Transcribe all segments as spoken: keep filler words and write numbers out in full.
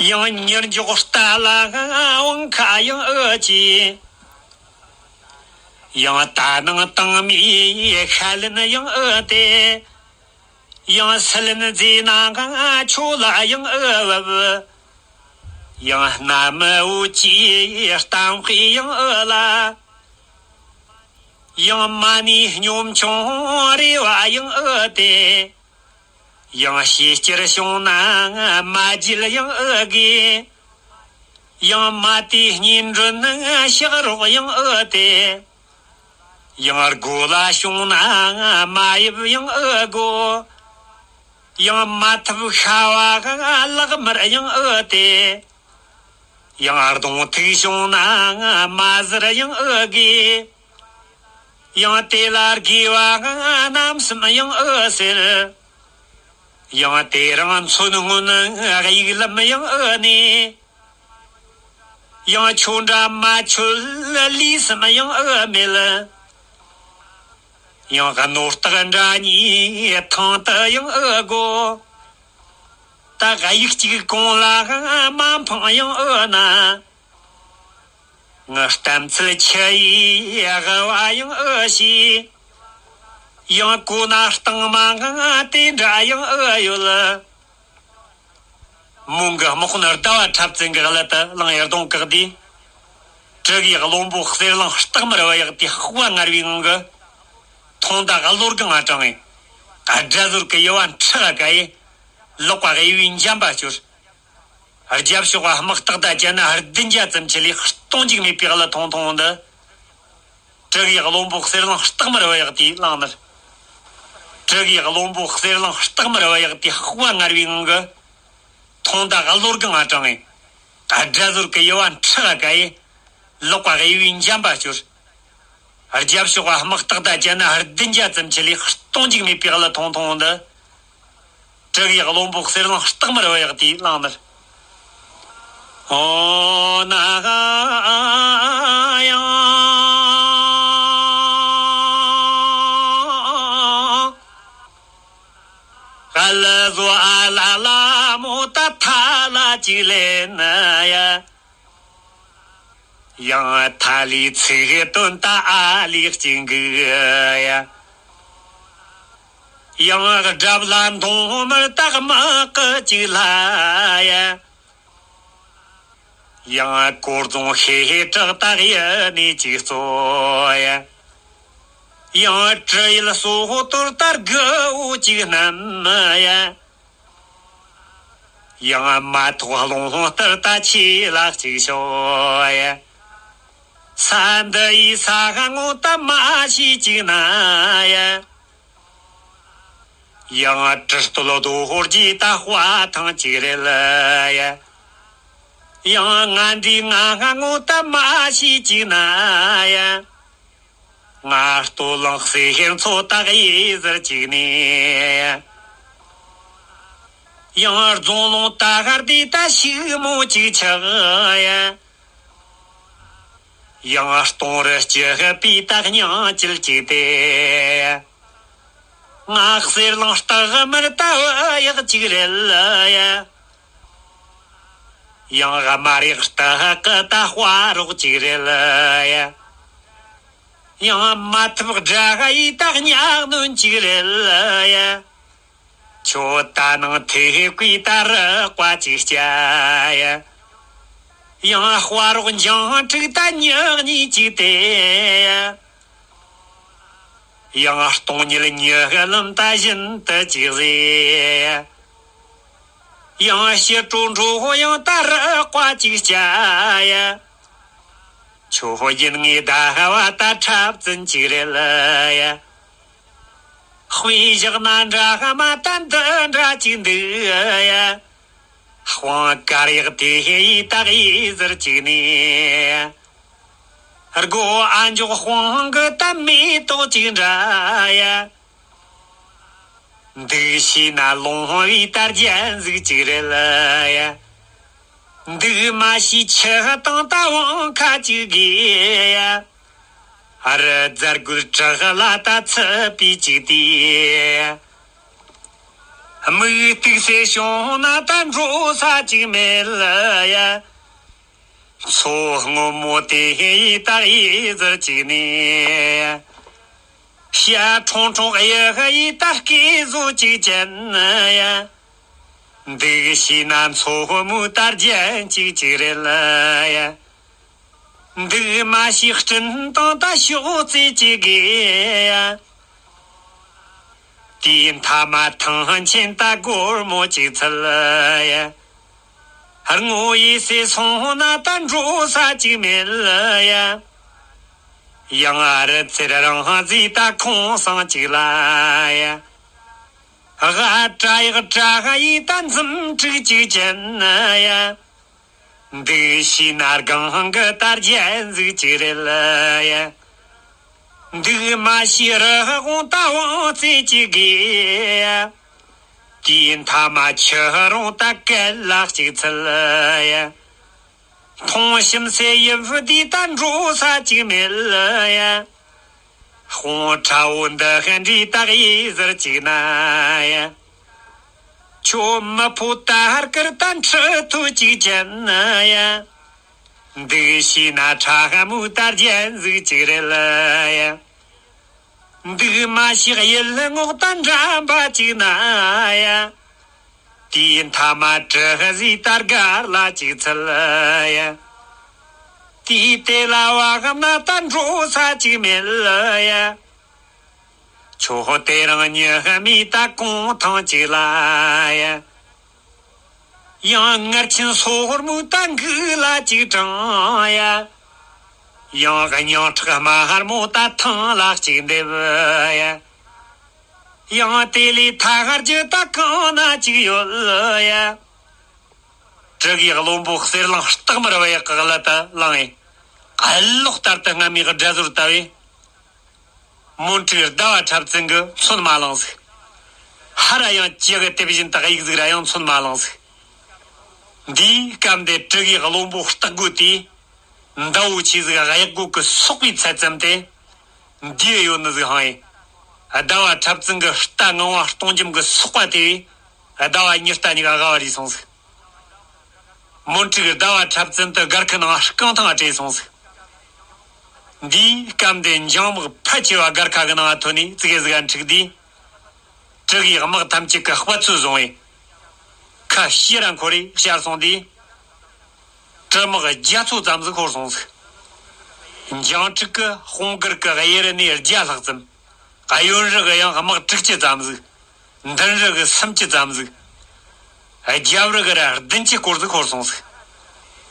ཡང་མྱུར་མགྱོགས་རྟ་ལ་དབང་ཁ་ཡང་ཨེ་ཅི། ཡང་ད་ནང་དང་མི་ཤ་ལན་ཡང་ཨེ་སྟེ། ཡང་སི་ལན་མཛེས་ན་ཆོ་ལ་ཡང་ཨེ་བབ། ཡང་སྣ་མི་འོ་ཅི་གཏམ་དཔེ་ཡང་ཨེ་ལ། ཡང་མ་ཎི་སྙོམ་ཆུང་རེ་བ་ཡང་ཨེ་སྟེ། ཡང་ཤེས་སྐྱེར་བྱུང་ན་མ་བརྗེད་ཡང་ཨེ་དགོས། ཡང་མ་དེ་སྙིང་མགྲོན་ཤག་རོགས་ཡང་ཨེ་སྟེ། ཡང་སྒོ་ལ་བྱུང་ན་མ་ཡིབ་ཡང་ཨེ་དགོས། ཡང་མ་ཐུབ་ཤ་བ་ལག་དམར་ཡང་ཨེ་སྟེ། ཡང་གདོང་ཐུག་བྱུང་ན་མ་ཟུར་ཡང་ཨེ་དགོས། ཡང་དེ་ལ་དགེ་བ་རྣམ་གསུམ་ཡང་ཨེ་ཟེར། ཡང་དེ་རིང་མཚོན་སྔོན་དབྱུག་ལམ་ཡང་ཨེ་གནས། ཡང་ཆོ་འདྲ་མ་ཆོད་ལུས་སམ་ཡང་ཨེ་མེད། ཡང་རྣོ་རྟགས་འདྲ་གཉིས་ཐང་དུ་ཡང་ཨེ་དགོས། ད་དབྱུག་གཅིག་གོང་ལ་མ་འཕངས་ཡང་ཨེ་ན། ངའི་གཏམ་ཚུལ་ཆུ་ཡིས་ལྦུ་བ་ཡང་ཨེ་ཤེས། ཡང་གོ་ན་སྟེང་མ་དེ་འདྲ་ཡང་ཨེ་ཡོད། མོ་གི་དམག་དཔོན་ཟླ་བ་འཁྲབ་ཚན་གི་གླུ་དེ་གླིང་ཡར་གདོང་བཀག་དུས། དྲུ་གི་བློན་པོ་གསེར་གླིང་སྟག་དམར་བུ་ཡག་དེ་ལྐོག་ངར་བའི་ངང་གིས་ཐོང་ད་གློ་སྒང་ང་དྲངས་ངས། དགྲ་ཟོར་གི་ཡུ་བ་འཁྲག་ག་ཡེ། ལག་པ་གཡས་པའི་འཇམ་པ་སྐྱོར། རྒྱབ་ཕྱོགས་དམག་སྟག་དང་བཅས་ན་བདུན་བརྒྱ་ཙམ་ཆེ་ལས་སྟོང་འཇིག་མེད་པའི་གླུ་ཐུང་ཐུང་འདི། དྲུ་གི་བློན་པོ་གསེར་གླིང་སྟག་དམར་བུ་ཡག་དེས་བླངས་ནས། དྲུ་གི་བློན་པོ་གསེར་གླིང་སྟག་དམར་བུ་ཡག་དེ་ལྐོག་ངར་བའི་ངང་གིས། ཐོང་ད་གློ་སྒང་ང་དྲངས་ངས། དགྲ་ཟོར་གི་ཡུ་བ་འཁྲག་ག་ཡེ། ལག་པ་གཡས་པའི་འཇམ་པ་སྐྱོར། རྒྱབ་ཕྱོགས་དམག་སྟག་དང་བཅས་ན་བདུན་བརྒྱ་ཙམ་ཆེ་ལས་སྟོང་འཇིག་མེད་པའི་གླུ་ཐུང་ཐུང་འདི། དྲུ་གི་བློན་པོ་གསེར་གླིང་སྟག་དམར་བུ་ཡག་དེས་བླངས་ནས། ཨོ་ན་ཡང་། ག་ལ་བཟོ་ཨ་ལ་ལ་མོ་ད་ཐ་ལ་ཅིག་ལེན་ན་ཡ། ཡང་ཐ་ལི་ཚིག་དོན་ད་ཨ་ལི་གཅིག་གི་ཡ། ཡང་སྒྲབ་ལ་མཐོང་མར་ད་དམག་གི་ཅིག་ལ་ཡ། ཡང་སྐོར་རྫོང་ཤེས་དྲག་དག་ཡ་ནི་ཅིག་གཙོ་ཡ། ཡང་དྲི་ཡུལ་སོ་དོར་ལྟར་དགུ་བོ་ཅིག་བསྣམས་ཡ། ཡང་མ་ཐོག་རླུང་ལྟར་ད་ཆེ་ལ་ཅིག་ཤོ་ཡ། ས་འདི་ཡི་ས་ག་ངོ་ད་མ་ཤི་ཅིག་ན་ཡ། ཡང་དྲི་སྟོད་རྡོ་ཧོར་གྱི་ད་དཔའ་ཐང་ཅིག་རེད་ལ་ཡ། ཡང་ང་འདི་ང་ང་ངོ་ད་མ་ཤི་ཅིག་ན་ཡ། ང་སྟོད་ལུང་སེ་ཤེར་མཚོ་ད་གཡས་ཟུར་ཅིག་ནས། ཡང་རྫོང་ལུང་ད་གར་དེ་ད་ཤིག་མོ་ཅིག་ཆགས་ཡ། ཡང་སྟོང་རི་སྐྱི་ཤི་པའི་ད་སྙིང་བཅུད་ཅིག་དེ། ང་གསེར་གླིང་སྟག་དམར་ད་བུ་ཡག་ཅིག་རེད་ཡ། ཡང་དམར་ཡག་སྟག་གི་ད་དཔའ་རོགས་ཅིག་རེད་ཡ། ཡང་མ་ཐུབ་དགྲ་ཡི་ད་གཉའ་གནོན་ཅིག་རེད་ཡ། ཁྱོད་ད་ནང་ཐེ་གུས་ད་རི་ཀ་ཅིག་སྐྱ་ཡ། ཡང་དཔའ་རོགས་འཇང་ཕྲུག་ད་ཉག་གཉིས་ཅིག་དེ་ཡ། ཡང་སྟོང་ཉིད་ཉི་ག་ལམ་ད་བཞིན་དུ་ཅིག་ཟེ་ཡ། ཡང་ཕྱི་དྲོ་འགྲོ་ཡང་ད་རི་ཀ་ཅིག་སྐྱ་ཡ། ཁྱོད་ཡིན་ངེས་ད་ཧ་བ་ད་འཁྲབ་ཚན་ཅིག་རེད་ལ་ཡ། དཔེ་བཞག་ན་འདྲ་ཧ་མ་ད་འདི་འདྲ་ཅིག་འདུག་ཡ། དཔང་དཀར་ཡག་དེ་ཡི་ད་གཡས་ཟུར་ཅིག་ནས། སྒོ་ཨ་མགྱོགས་དཔང་གི་ད་མེ་ཏོག་ཅིག་འདྲ་ཡ། འདུག་ཤེས་ན་ལོང་བའི་ད་རྒྱན་ཟིག་ཅིག་རེད་ལ་ཡ། འདུག་མ་ཤེས་ཆུ་དང་ད་བང་ཁ་ཅིག་གི་ཡ། ཨ་རི་རྫ་རྒོད་བྲག་ལ་ད་ཚུད་པའི་ཅིག་དེ། མིག་གཏུགས་སེ་བྱུང་ན་ད་འགྲོ་ས་ཅིག་མེད་ཡ། མཚོ་སྔོན་མོ་དེ་ཡི་ད་ཡི་ཟུར་ཅིག་ནས། བྱ་ཁྲུང་ཁྲུང་གཡུ་ཡི་ད་སྐེད་བཟོ་ཅིག་ཅན་ཡ། འདུག་བྱས་ན་མཚོ་མོའི་ད་རྒྱན་ཅིག་ཅིག་རེད་ཡ། འདུག་མ་བྱས་སྤྲིན་དང་ད་ཤོག་རྩེ་ཅིག་དགོས་ཡ། དེའི་མཐའ་མ་ཐང་ཆེན་ད་སྒོར་མོ་ཅིག་ཚུད་ཡ། སྔོ་ཡེ་སེ་སོང་ན་ད་འགྲོ་ས་ཅིག་མེད་ཡ། ཡང་རི་རྩེར་རང་ཟིག་ད་ཁོང་སང་ཅིག་ལ་ཡ། ཨ་བྲ་ཡག་བྲ་ཡི་ད་འཛུམ་དྲུག་ཅིག་ཅན་ཡ། འདུག་བྱས་ན་སྒང་གི་ད་རྒྱན་ཟིག་ཅིག་རེད་ཡ། འདུག་མ་བྱས་རི་བོང་ད་བང་རྩེ་ཅིག་དགོས་ཡ། དེའི་མཐའ་མ་ཆུ་རོང་ད་གད་ལ་ཅིག་ཚུད་ཡ། མཐོང་ཞིམ་སེ་ཡིན་ཕུ་དེ་ད་འགྲོ་ས་ཅིག་མེད་ཡ། དཔུང་ཁྲ་བོ་འདི་ཧན་འདྲའི་ད་ཡི་ཟུར་ཅིག་ན་ཡ། ཁྱོད་མི་ཕོ་ད་ཧར་ཀིར་ད་འཁྲི་ཐུག་ཅིག་ཅན་ཡ། འདུག་བྱས་ན་ཁྲ་ཧ་མོའི་ད་རྒྱན་ཟིག་ཅིག་རེད་ཡ། འདུག་མ་བྱས་ཡིད་ལ་ངོགས་ད་འགྲམ་པ་ཅིག་ན་ཡ། དེའི་མཐའ་མ་གྲུ་བཞི་ད་སྒར་ལ་ཅིག་ཚུད་ཡ། དེའི་དེ་ལ་བ་གམ་ན་ད་འགྲོ་ས་ཅིག་མེད་ཡ། ཁྱོད་དེ་རིང་ཉི་མའི་ད་གུང་ཐང་ཅིག་ལ་ཡ། ཡང་ངར་ཆེན་སོ་ཧོར་མོའི་ད་འགུག་ལ་ཅིག་དྲངས་ཡ། ཡང་སྙིང་ཁྲག་དམར་མོ་ད་ཐང་ལ་ཅིག་འདེབས་ཡ། ཡང་དེ་ལས་ཐ་ཧར་གྱི་ད་གང་ན་ཅིག་ཡོད་ཡ། དྲུ་གུའི་བློན་པོ་གསེར་གླིང་སྟག་དམར་བ་ཡག་གི་གླུ་ད་བླངས་ཡིན། གློག་ལྟར་དུ་སྔ་མའི་སྒྲ་ཟོར་ལྟ་བས། མོན་ཕྲུག་ཟླ་བ་འཁྲབ་ཚན་གྱིས་མཚོན་མ་བླངས་ཟིག་ཧ་ར་ཡང་ཅི་གི་དེ་བཞིན་དག་ཡིག་ཟིག་ར་ཡང་མཚོན་མ་བླངས་ཟིག་འདིའི་སྐབས་འདི་དྲུ་གུའི་བློན་པོ་སྟག་རྒོད་དེས། མདའ་བོ་ཆེ་ཟིག་གཡག་རྒོད་ཀྱི་སོག་པའི་ཚད་ཙམ་དེ། འདིའི་ཡོད་ནི་ཟིག་ཧང་ཡིན། ཟླ་བ་འཁྲབ་ཚན་གྱི་རྟ་ངང་བ་སྟོང་འཇོམས་ཀྱི་སོག་པ་དེ། ཟླ་བ་ཉི་རྟ་གཉིས་ཀ་དབའ་བ་རིལ་སོང་ཟིག་མོན་ཕྲུག་ཟླ་བ་འཁྲབ་ཚན་དུ་སྒར་ཁུ་ནང་རྐང་ཐང་བྲོས་སོང་ཟིག་འདིའི་སྐབས་འདི་འཇང་དམག་ཕལ་ཆེ་བ་སྒར་ཁ་གི་ནང་ཐོན་ནས་ཙི་གེ་ཟིག་འཁྲུགས་དུས། དྲུ་གུའི་དམག་ཐམས་ཅད་ཀྱི་དཔའ་ཚོས་བཟུང་བས། ཁ་ཕྱིར་ར་འཁོར་རེ་ཤར་སོང་དུས། དྲུ་དམག་བརྒྱ་ཚོ་ཙམ་ཟིག་ཤོར་སོང་ཟིག་འཇང་ཕྲུག་གི་དཔུང་སྒར་གྱི་གཡས་རུ་ནས་བརྒྱ་ལྷག་ཙམ། གཡོན་རུ་གི་ཡང་དམག་དྲུག་ཅུ་ཙམ་ཟིག་མདུན་རུ་གི་སུམ་ཅུ་ཙམ་ཟིག་རྒྱབ་རུ་གི་ར་བདུན་ཅུ་སྐོར་ཟིག་ཤོར་སོང་ཟིག་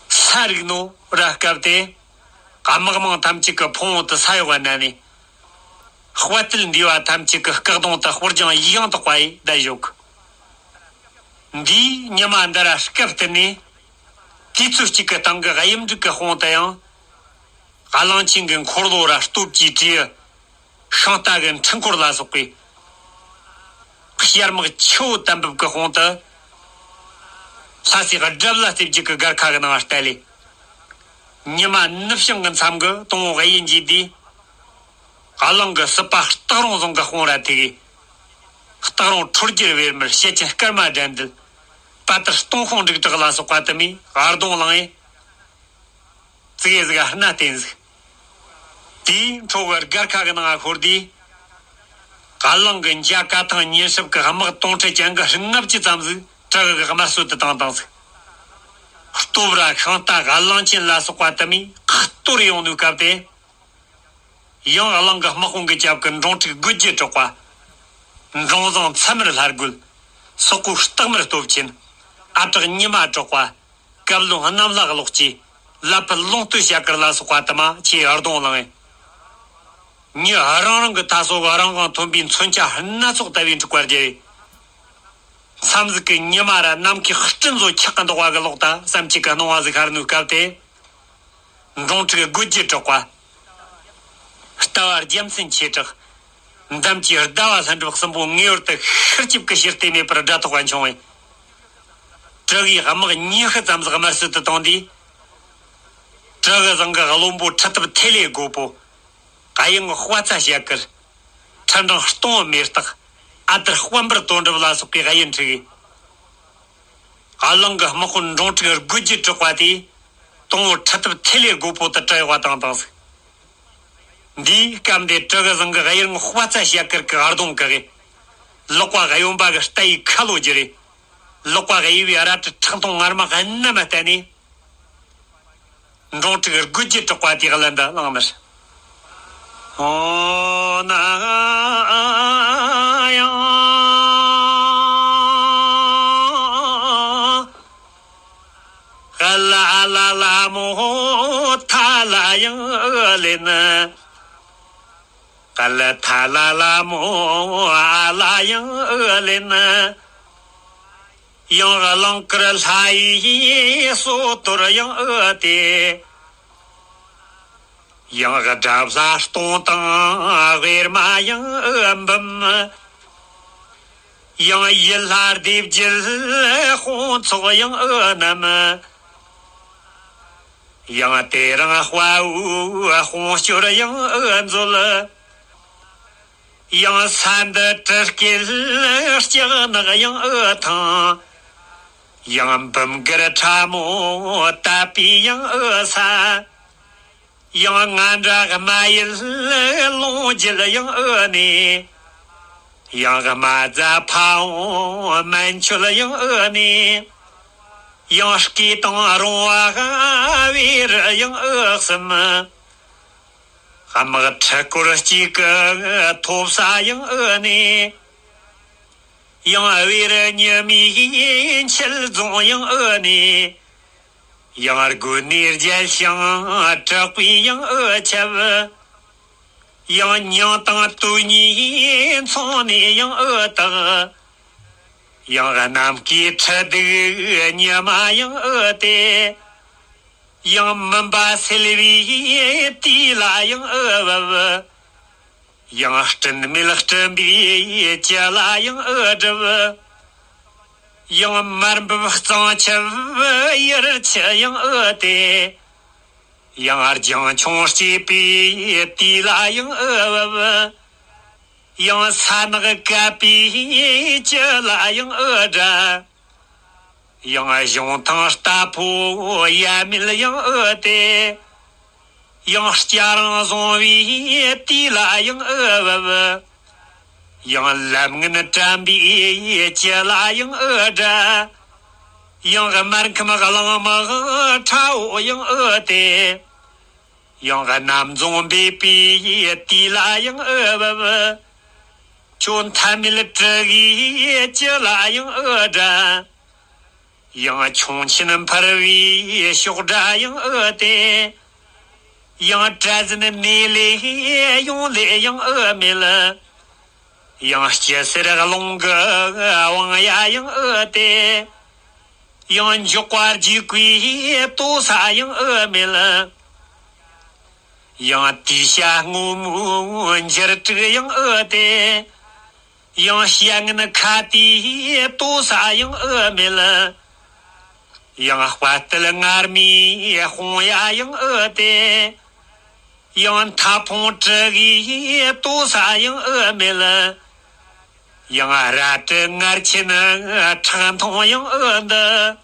ས་རིག་ནོ་ར་སྐབས་དེ། དམག་དམངས་ཐམས་ཅད་ཀྱི་ཕུང་བོ་དུ་ས་འོག་ག་བསྣན་ནས། དཔའ་རྟུལ་འདུས་པ་ཐམས་ཅད་ཀྱི་སྐུ་གདུང་དུ་དཔུར་སྦྱང་ཡིད་ཡངས་དོགས་པ་ཡིས་བསྡད་ཡོད་གི་འདིའི་ཉི་མ་འདི་ར་སྐབས་བསྟུན་ནས། དུས་ཚོད་གཅིག་གི་སྟེང་གི་གཡུ་འབྲུག་གི་དཔུང་དུ་ཡང་། གླང་ཆེན་གྱི་འཁོར་ལོ་ར་སྟོབས་ཀྱི་གྲས། ཤིང་རྟ་གི་འཕྲུལ་འཁོར་ལ་སོགས་པའི། ཤར་དམག་ཆུ་བོ་དམ་བབས་ཀྱི་དཔུང་དུ། ལྷ་སའི་དགྲ་བླ་རྩེ་བརྒྱད་ཀྱི་སྒར་ཁ་གི་ནང་བལྟས་ལས། ཉི་མ་ནུབ་བྱང་གི་མཚམས་ཀྱི་དང་པོ་གཡས་འགྱེལ་དུས། གླང་གི་སྲིད་པ་སྟག་རོང་ཟུང་གི་དཔུང་ར་ཐུག་གིས། སྟག་རོང་འཕྲོད་སྒྱུར་བེར་མར་ཤེད་ཅན་སྐར་མ་དགྲ་འདུལ། དཔའ་དར་སྟོང་ཤོང་འབྲུག་གྲགས་ལ་སོགས་པ་དུ་མས་ཨར་གདོང་བླངས་ཡས། ཙི་གེ་ཟིག་ག་སྣ་བསྟན་ཟིག་དེའི་འཕྲོ་གི་སྒར་ཁ་གི་ནང་ཤོར་དུས། གླང་གི་འཇའ་ཀ་ཐང་ཉིན་སྲིབ་ཀྱི་དམག་དོང་ཁྲི་ཅན་གྱི་ལྔ་བཅུ་ཙམ་ཟིག་དྲག་གི་དམར་གསོད་དུ་བཏང་བཏང་ཟིག་སྟོབས་ར་ཤིང་རྟ་གླང་ཆེན་ལ་སོགས་པ་དུ་མས་ཁ་གཏོར་ཡོང་ནུས་སྐབས་དེ། ཡང་གླང་གི་དམག་དཔུང་གི་རྒྱབ་ཀྱི་འབྲོང་ཕྲུག་རྒོད་རྒྱུད་གྲགས་པ། འབྲོང་བཟང་མཚན་དམར་ལྷ་རྒོད། སོག་པོའི་སྟག་དམར་སྟོབས་ཆེན། ཨ་བྲག་ཉི་མ་གྲགས་པ། སྐབས་ལུང་གནམ་ལྷ་གློག་སྐྱེས། ལ་ཕུ་ལུང་སྟོད་ཞྭ་དཀར་ལ་སོགས་པ་དུ་མ་ཆེས་ཨར་གདོང་བླངས་ཡིན། མྱི་རང་རང་གི་མཐའ་སོགས་རང་དབང་མཐོན་པོའི་མཚོན་ཆ་སྣ་ཚོགས་ལྟ་བུའི་འཁྲུག་པར་རྒྱལ་བས། མཚམས་ཟིག་གི་ཉི་མ་ར་ནམ་མཁའི་སྤྲིན་ཚོ་འཁྱག་གི་འདུག་པ་གི་ལོག་ལྟ་བསམ་གྱིས་ཀྱི་སྣང་བ་ཟིག་ཤར་ནུས་སྐབས་དེ། འབྲོང་ཕྲུག་རྒོད་རྒྱུད་གྲགས་པ། ལྟ་བ་རྒྱལ་མཚན་ཆེ་དྲགས། འདམ་གྱི་ཟླ་བ་ལྷུན་གྲུབ་གསུམ་པོ་ངེས་པར་དུ་ཤུགས་ལྕིབས་ཀྱི་ཕྱིར་བལྟས་མེད་པར་དགྲ་ཐོག་ག་མཆོང་བས། དྲུ་གུའི་དམག་ཉི་ཤུ་ཙམ་ཟིག་དམར་གསོད་དུ་བཏང་དུས། དྲུ་གུ་ཟིང་གི་བློན་པོ་ཁྲི་ཐབས་ཐེ་ལེ་རྒོད་པོ། གཡང་དཔའ་རྩལ་ཞྭ་དཀར། ཁྲི་འབྲིང་སྟོང་མེ་སྟག་ཨ་དར་དཔལ་འབར་དོན་གྲུབ་ལ་སོགས་པའི་གཡུ་འབྲུག་གིས། ཨ་གླིང་གི་དམག་དཔོན་འབྲོང་དྲུག་རྒོད་ཀྱི་གྲགས་པ་དེས་དང་པོ་ཁྲི་ཐབས་ཐེ་ལེ་རྒོད་པོ་དུ་གྲགས་ཡོད་པ་དང་དང་ཟིག་འདིའི་སྐབས་འདི་གྲུ་གུ་བཟང་གི་གཡུ་རིང་དཔའ་རྩལ་ཞྭ་དཀར་གི་གདོང་གི་གི། ལག་པ་གཡོན་པ་གི་རྟ་ཡི་ཁ་ལོ་བརྒྱུ་རེ། ལག་པ་གཡས་པའི་རལ་གྲི་ཁྲག་འཐུང་ངར་མ་གནམ་མ་བསྟན་ནས། འབྲོང་དྲུག་རྒོད་ཀྱི་གྲགས་པ་དེ་གླུ་འདི་བླངས་ནས། ཨོ་ན་ཡང་། ཧ་ལ་ལ་ལ་མོ་ཐ་ལ་ཡང་ལེན། ཀ་ལ་ཐ་ལ་ལ་མོ་ཨ་ལ་ཡང་ཨ་ལེན། ཡང་གླིང་དཀར་ལྷ་ཡི་སོ་ཐོར་ཡང་ཨ་སྟེ། ཡང་དགྲ་ལྷ་སྟོང་དང་བེར་མ་ཡང་ཨ་འབུམ། ཡང་ཡུལ་ལྷ་སྡེ་བརྒྱད་དཔུང་ཚོགས་ཡང་ཨ་རྣམས། ཡང་དེ་རིང་དཔའ་བོའི་དཔུང་སྐྱོར་ཡང་མཛོད། ཡང་ས་འདི་གྲུ་སྐེད་ལྕགས་ནག་ཡང་ཐང་། ཡང་འབུམ་གར་ཁྲ་མོ་དད་པའི་ཡང་ས། ཡང་ང་འདྲ་རྨ་ཡུལ་ལུང་བརྒྱུད་ཡང་ནས། ཡང་རྨ་རྫ་ཕ་བོང་སྨན་ཆུ་ཡང་ནས། ཡང་སྐེ་དང་རོང་བ་བེ་རི་ཡང་གསུམ། དམག་ཁྲི་སྐོར་གཅིག་གི་ཐོབ་ས་ཡང་ནས། ཡང་བེ་རི་ཉི་མའི་འཁྱིལ་རྫོང་ཡང་ནས། ཡང་དགོན་གནས་རྒྱལ་ཞིང་དྲག་པོའི་ཡང་ཆབ། ཡང་མྱང་དང་སྟོད་གཉིས་མཚུངས་ནས་ཡང་དག། ཡང་གནམ་སྐས་ཁྲི་གདུགས་ཉི་མ་ཡང་སྟེ། ཡང་མུན་པ་སེལ་བའི་དུས་ལ་ཡང་བབ། ཡང་སྤྲིན་མེད་སྤྲིན་པའི་དཀྱིལ་ལ་ཡང་བསྒྲིབས། ཡང་མར་འབབ་གཙང་ཆུ་ཡར་ཆུ་ཡང་སྟེ། ཡང་རྒྱང་མཆོང་སྐྱེས་པའི་དུས་ལ་ཡང་བབ། ཡང་ས་ནག་བཀབ་པའི་དཀྱིལ་ལ་ཡང་བསྒྲིབས། ཡང་གཞུང་ཐང་རྟ་ཕོ་ཡ་མེད་ཡང་ཨ་སྟེ། ཡང་སྐྱ་རེངས་བཟུང་བའི་དུས་ལ་ཡང་ཨ་བབ། ཡང་ལམ་ངན་དྲན་པའི་དཀྱིལ་ལ་ཡང་ཨ་བསྒྲིབས། ཡང་དམར་ཁམས་གླང་དམག་ཁྲ་བོ་ཡང་ཨ་སྟེ། ཡང་གནམ་རྫོང་འབེབས་པའི་དུས་ལ་ཡང་ཨ་བབ། ཁྱོད་མཐའ་མེད་གྲུ་གུའི་དཀྱིལ་ལ་ཡང་ཨ་བསྒྲིབས། ཡང་ཁྱུང་ཆེན་འཕུར་བའི་གཤོག་སྒྲ་ཡང་ཨ་སྟེ། ཡང་གྲུ་གཟིངས་གནས་ལས་ཡོང་ལས་ཡང་ཨ་མེད། ཡང་སྐྱི་སེར་རླུང་གི་དབང་ཡ་ཡང་ཨ་སྟེ། ཡང་འཇོག་པ་རྒྱུག་པའི་ལྟོ་ས་ཡང་ཨ་མེད། ཡང་དུས་བྱ་སྔོན་མོའི་འགྱུར་དྲུག་ཡང་ཨ་སྟེ། ཡང་བྱ་ངན་ཁ་དེའི་ལྟོ་ས་ཡང་ཨ་མེད། ཡང་དཔའ་རྟུལ་ངར་མའི་དཔུང་ཡ་ཡང་ཨ་སྟེ། ཡང་མཐའ་ཕུང་གྲུ་གུའི་ལྟོ་ས་ཡང་ཨ་མེད། ཡང་རལ་གྲི་ངར་ཆེན་ཁྲག་འཐུང་ཡང་ཨ་འདི།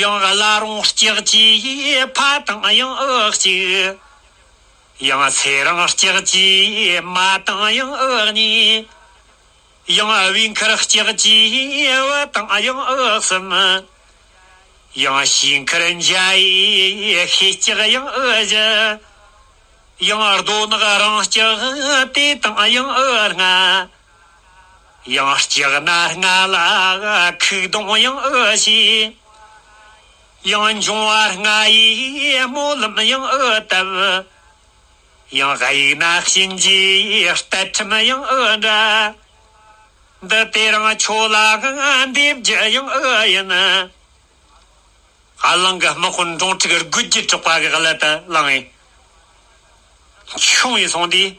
ཡང་བླ་རུང་ལྕགས་ཀྱི་ཕ་དང་ཡང་ཨ་གཅིག། ཡང་སེ་རང་ལྕགས་ཀྱི་མ་དང་ཡང་ཨ་གཉིས། ཡང་བུ་མཁར་ལྕགས་ཀྱི་བུ་དང་ཡང་ཨ་གསུམ། ཡང་ཕྱུགས་མཁར་འཇའ་ཡི་ཤེལ་ལྕགས་ཡང་ཨ་བཞི། ཡང་རྡོ་ནག་རང་ལྕགས་དེ་དང་ཡང་ཨ་ལྔ། ཡང་ལྕགས་སྣ་ལྔ་ལ་ཁུག་གདོང་ཡང་ཨ་བཞི། ཡང་འབྱུང་བ་ལྔ་ཡི་སྨོན་ལམ་ཡང་ཨ་བཏབ། ཡང་དབྱུག་ན་གཤིན་རྗེའི་རྟ་ཁྲིམས་ཡང་ཨ་འདྲ། འདི་དེ་རིང་ཁྱོད་ལ་འདེབས་རྒྱུ་ཡང་ཨ་ཡིན། ཨ་གླིང་གི་དམག་དཔོན་འབྲོང་དྲུག་རྒོད་ཀྱི་གྲགས་པ་གི་གླུ་དེ་བླངས་ཡིན། ཆུང་བའི་སོང་དུས་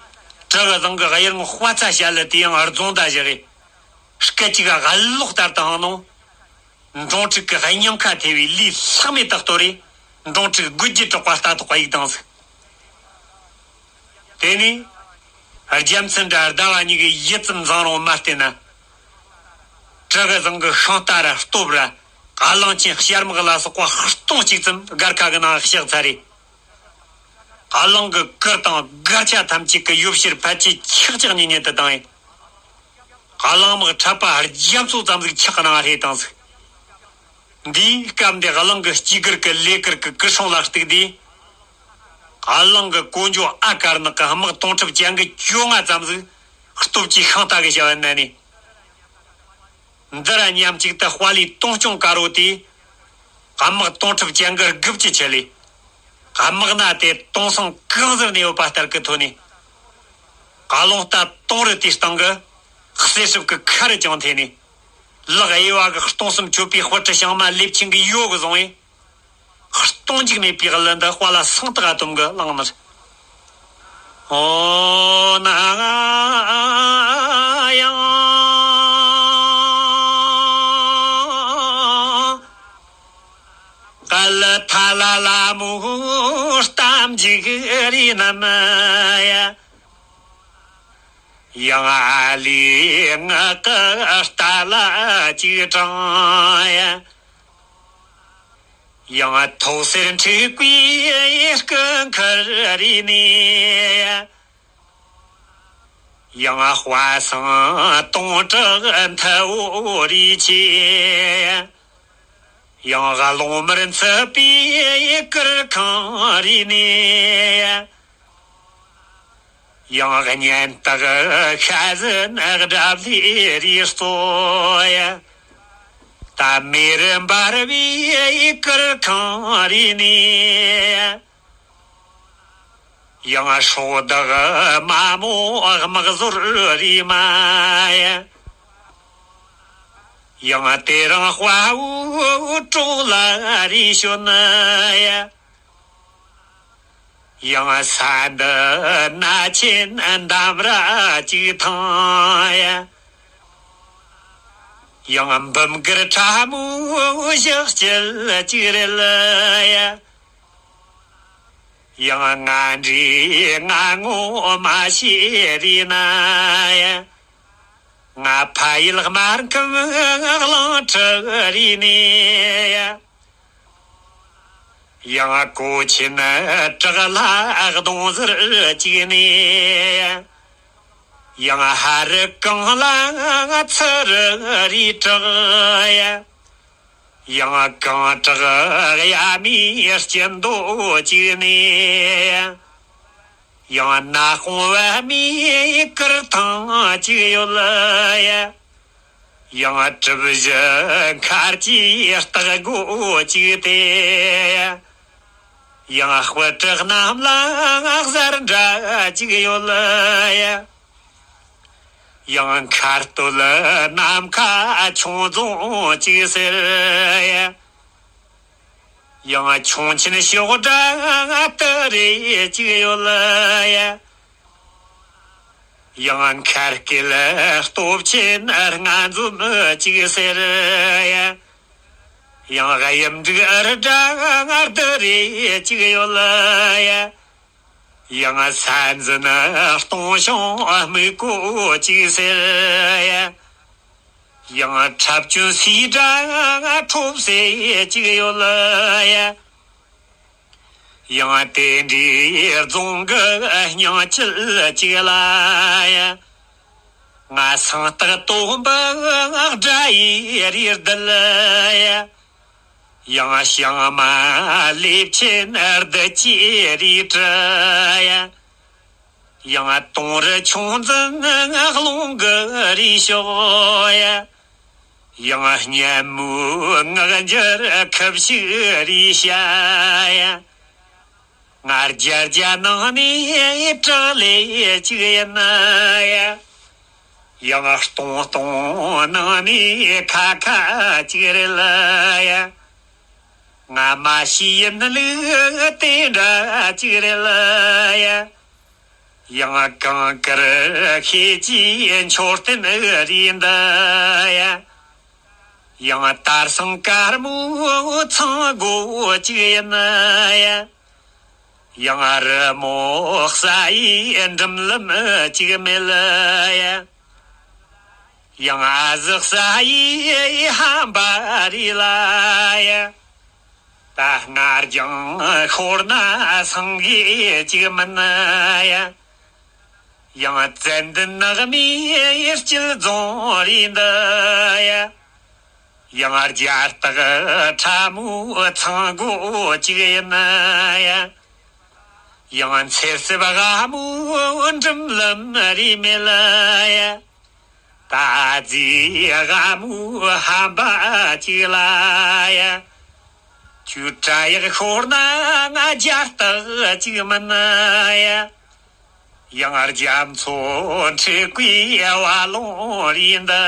གྲུ་གུ་བཟང་གི་གཡུ་རིང་དཔའ་རྩལ་བྱ་ལ་དེ་ཡང་རྫོང་ད་བཞག་གི། སྐད་ཅིག་ག་གློག་ལྟར་དུ་འོང་ནོ། འབྲོང་དྲུག་གི་སྙིང་ཁ་ཐེ་བའི་ལུས་ལྷག་མེད་དུ་གཏོར་རེ། འབྲོང་དྲུག་རྒོད་ཀྱི་གྲགས་པ་ལྟ་རྟོག་པ་ཡིག་དང་ཟིག་དེ་ནས་ རྒྱལ་མཚན་དྲ་ཟླ་བ་གཉིས་ཀྱི་ཡིད་ཙམ་བཟང་རུང་མ་བལྟས་ན། གྲི་གི་བཟང་གི་ཤིང་རྟ་ར་སྟོབས་ར། གླང་ཆེན་གཤེར་མག་ལ་སོགས་པ་སྟོང་གཅིག་ཙམ་སྒར་ཁ་གི་ནང་གཤེགས་ཚར་རེད། གླང་གི་གུར་དང་སྒར་ཆ་ཐམས་ཅད་ཀྱི་ཡོ་བྱད་ཕལ་ཆེར་ཆག་ཆག་ཉིད་ཉིད་དུ་བཏང་ཡིན། གླང་དམག་འཁྲབ་པ་རྒྱ་མཚོ་ཙམ་ཟིག་ཆག་གི་ནང་རེད་བཏང་ཟིག་འདིའི་སྐབས་འདི་གླང་གི་སྐྱིད་གུར་གྱི་ལས་ཀུར་གྱི་སྐུ་སྲུང་ལ་གཏུགས་དུས། གླང་གི་གོ་འཇོ་ཨ་དཀར་ནག་གི་དམག་དོང་ཁྲབ་ཅན་གྱི་བཅོ་ལྔ་ཙམ་ཟིག་སྟོབས་ཀྱི་ཤིང་རྟ་གི་བྱ་བ་མནན་ནས། འདི་ར་མཉམ་གཅིག་ཏུ་དཔའ་ལུས་སྟོང་སྐྱོང་དཀར་བོ་དེ། དམག་དོང་ཁྲབ་ཅན་གྱི་དགུ་བཅུ་ཆེ་ལས། དམག་སྣ་དེ་དུང་སང་གང་ཟེར་ནས་ཡོད་པ་ལྟར་གྱི་ཐོག་ནས། རླུང་རྟ་དུང་རི་དེའི་སྟེང་གི་གསེར་སྲིབ་ཀྱི་ཁ་རུ་ཀྱང་འཐེན་ནས། ལག་གཡས་པ་གི་སྟོང་གསུམ་མཆོད་པའི་དཔལ་ཁྲི་བྱང་མ་ལེབ་ཆེན་གྱི་ཡོ་གི་བཟུང་བས། སྟོང་འཇིགས་མེད་པའི་གླུ་འདི་དཔའ་ལ་སང་ཏག་ཨ་དོམ་གི་བླངས་ནས། ཨོ་ན་ཡང་། གལ་ཐ་ལ་ལ་མོ་གཏམ་འཇིག་རི་ནམ་ཡ། ཡང་ཨ་ལི་ང་ཀ་ལྟ་ལ་ཅིག་དྲང་ཡ། ཡང་ཐོག་སེར་འཁྲིག་པའི་སྐུ་མཁར་རི་ནས། ཡང་དཔའ་སང་སྟོང་ཕྲག་མཐུ་བོ་རི་ཆེ། ཡང་རླུང་མར་འཚུབ་པའི་གུར་ཁང་རི་ནས། ཡང་གཉེན་སྟག་ཤ་ཟན་སྒྲ་ལས་རི་སྟོ་ཡ། ད་མེ་རུ་འབར་བའི་གུར་ཁང་རི་ནས། ཡང་སྲོག་བདག་མ་མོ་དམག་ཟོར་རི་མ་ཡ། ཡང་དེ་རིང་དཔའ་བོའི་གྲོགས་ལ་རི་ཞོན་ཡ། ཡང་ས་འདི་ན་ཆེན་འདམ་ར་ཅིག་ཐང་ཡ། ཡང་འབུམ་གར་ཕྲ་མོའི་ཞག་སྐྱིལ་ཅིག་རེད་ཡ། ཡང་ང་འདྲའི་ང་ངོ་མ་ཤེས་རེད་ན་ཡ། ང་ཕ་ཡུལ་དམར་ཁམས་གླིང་ཁྲི་རི་ནས་ཡ། ཡང་གོ་ཆེན་བྲག་ལ་གདོང་ཟུར་གཅིག་ནས། ཡང་ཧ་རི་གངས་ལ་ཚུ་རི་རི་བྲག་ཡ། ཡང་གངས་བྲག་གཡའ་མའི་སྐྱིད་མདོ་གཅིག་ནས། ཡང་ན་ཧོང་བ་མའི་གུར་ཐང་གཅིག་ཡོད་ཡ། ཡང་གྲུ་བཞི་མཁར་གྱི་ལྟག་སྒོ་གཅིག་སྟེ། ཡང་དཔུ་གྲི་གནམ་ལ་གཟར་འདྲ་གཅིག་ཡོད་ཡ། ཡང་མཁར་སྟོད་ནམ་མཁའ་ཆུང་རྫོང་གཅིག་ཟེར་ཡ། ཡང་ཁྱུང་ཆེན་ཤོག་སྒྲ་སྟུ་རེ་གཅིག་ཡོད་ཡ། ཡང་མཁར་སྐེད་སྟོབས་ཆེན་ལྔ་འཛོམས་གཅིག་ཟེར་ཡ། ཡང་གཡུ་འབྲུག་ཨར་སྒྲ་སྟུ་རེ་གཅིག་ཡོད་ཡ། ཡང་ས་འཛིན་སྟོང་ཤོང་སྨུག་གོ་གཅིག་ཟེར་ཡ། ཡང་འཁྲབ་སྐྱོན་སའི་སྒྲ་ཁྲོབ་སེ་གཅིག་ཡོད་ཡ། ཡང་དེ་འདྲའི་རྫོང་གི་སྙིང་དཀྱིལ་གཅིག་ལ་ཡ། ང་སང་སྟག་དོམ་པ་སྒྲ་ཡི་རིར་བསྡད་ཡ། ཡང་ཞིང་མ་ལེབ་ཆེན་རྡུལ་གྱི་རིའི་གྲི་ཡ། ཡང་དུང་རི་ཆུང་འཛིན་རླུང་གི་རིའི་ཕྱོགས་ཡ། ཡང་སྙན་མོའི་ངག་འཇར་ཁུ་བྱུག་རིའི་ཞྭ་ཡ། ང་རྒྱ་རྒྱ་ནང་ནས་གྲགས་ལས་གཅིག་ཡིན་ཡ། ཡང་སྟོང་སྟོང་ནང་ནས་ཁ་ཁ་གཅིག་རེད་ལ་ཡ། ང་མ་ཤི་ཡིན་ལུགས་དེ་འདྲ་གཅིག་རེད་ལ་ཡ། ཡང་གངས་དཀར་ཤེལ་གྱི་མཆོད་རྟེན་རིས་འདི་ཡ། ཡང་དར་སང་དཀར་མོའི་ཚང་སྒོ་གཅིག་ཡིན་ཡ། ཡང་རི་མོ་ས་ཡི་འགྲིམ་ལམ་ཅིག་མེད་ཡ། ཡང་ཨ་ཟི་ས་ཡི་ཧམ་པ་རི་ལ་ཡ། ད་སྔར་ཀྱང་ཤོར་ན་སངས་རྒྱས་ཅིག་མིན་ཡ། ཡང་ཙན་དན་ནགས་མའི་སྐྱིད་རྫོང་རེད་འདི་ཡ། ཡང་རྒྱ་སྟག་ཁྲ་མོའི་ཚང་སྒོ་གཅིག་ཡིན་ཡ། ཡང་འཚེར་སེབ་སྒ་མོའི་འགྲིམ་ལམ་རེད་མེད་ཡ། ད་ཨ་ཙི་སྒ་མོའི་ཧམ་པ་གཅིག་ལ་ཡ། ཁྱོད་སྐྲ་ཡག་ཤོར་ན་ང་རྒྱ་སྟག་གཅིག་མིན་ཡ། ཡང་རྒྱ་མཚོ་འཁྲིག་པའི་བ་ལོང་རེད་འདི་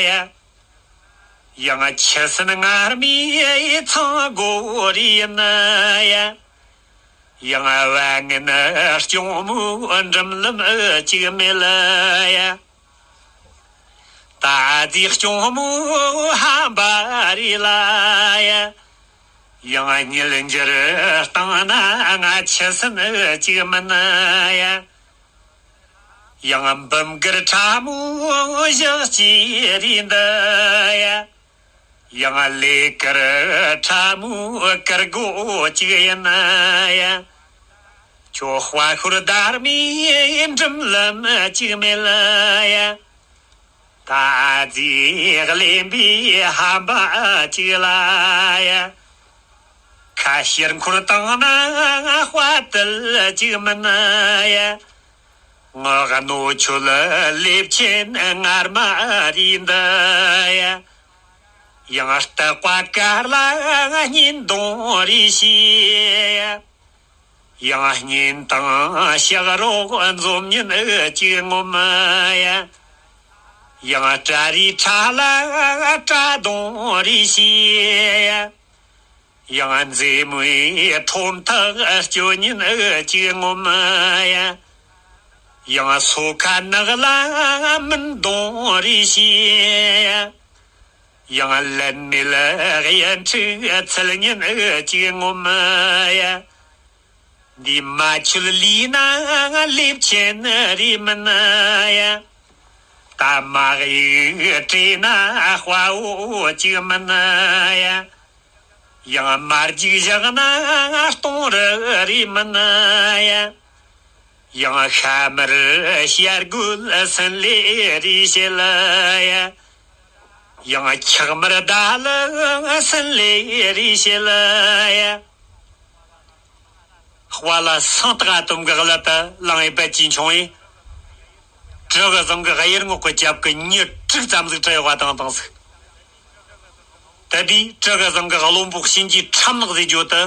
ཡ། ཡང་ཆུ་སྲིན་ངར་མའི་ཚང་སྒོ་རེད་ཡིན་ཡ། ཡང་བ་ངན་སྐྱོང་མོའི་འགྲིམ་ལམ་གཅིག་མེད་ཡ། ད་ཨ་ཙི་སྐྱོང་མོའི་ཧམ་པ་རེད་ལ་ཡ། ཡང་ཉིལ་འགྱུར་བཏང་ན་ང་ཆུ་སྲིན་གཅིག་མིན་ཡ། ཡང་འབུམ་དཀར་ཁྲ་མོའི་ཞག་སྐྱིད་རེད་འདི་ཡ། ཡང་ལས་དཀར་ཁྲ་མོའི་དཀར་སྒོ་གཅིག་ཡིན་ཡ། ཁྱོད་དཔའ་ཤོར་སྡར་མའི་འགྲིམ་ལམ་གཅིག་མེད་ཡ། ད་ཨ་ཙི་གླེན་པའི་ཧམ་པ་གཅིག་ལ་ཡ། ཁ་ཕྱིར་འཁོར་བཏང་ན་དཔའ་དལ་གཅིག་མིན་ཡ། ངག་གནོད་ཁྱོད་ལེབ་ཆེན་ངར་མ་རེད་འདི་ཡ། ཡང་སྟག་པ་དཀར་ལ་སྙིང་གདོང་རེད་ཤི་ཡ། ཡང་སྙིང་དང་ཕྱག་རོགས་འཛོམས་ཉིན་གཅིག་ངོམ་ཡ། ཡང་སྤྲ་རིའི་ཁྲ་ལ་སྤྲ་གདོང་རེད་ཤི་ཡ། ཡང་མཛེས་མོའི་ཁྲོམ་ཐག་སྐྱོད་ཉིན་གཅིག་ངོམ་ཡ། ཡང་སོ་ཁ་ནགས་ལ་མུན་གདོང་རེད་ཤི་ཡ། ཡང་ལན་མེད་གཡུ་འབྲུག་ཚལ་ཉིན་གཅིག་ངོམ་ཡ། འདི་མ་ཆུལ་ལུས་ན་ལེབ་ཆེན་རེད་མིན་ཡ། ད་མ་གཡུག་བྲེས་ན་དཔའ་བོ་གཅིག་མིན་ཡ། ཡང་མ་རྒྱུག་བཞག་ན་སྟོང་རི་རེད་མིན་ཡ། ཡང་ཤ་མར་བྱ་རྒོད་སྲིན་ལས་རེད་བྱེད་ལ་ཡ། ཡང་འཁྱག་མར་ཟླ་ལ་སྲིན་ལས་རེད་བྱེད་ལ་ཡ། དཔའ་ལ་སངས་སྟག་ཨ་དོམ་གི་གླུ་དེ་གླེང་ཡས་རྦད་ཀྱིས་མཆོང་ཡས། གྲི་གི་བཟང་གི་གཡུ་རྔོག་གི་རྒྱབ་ཀྱི་མྱི་དྲུག་ཙམ་ཟིག་བྲི་ཡོད་པ་དང་དང་ཟིག་དེ་དུས་གྲི་གི་བཟང་གི་བློན་པོ་གཤིན་རྗེའི་ཁྲམ་ནག་ཟེར་རྒྱུ་དེ།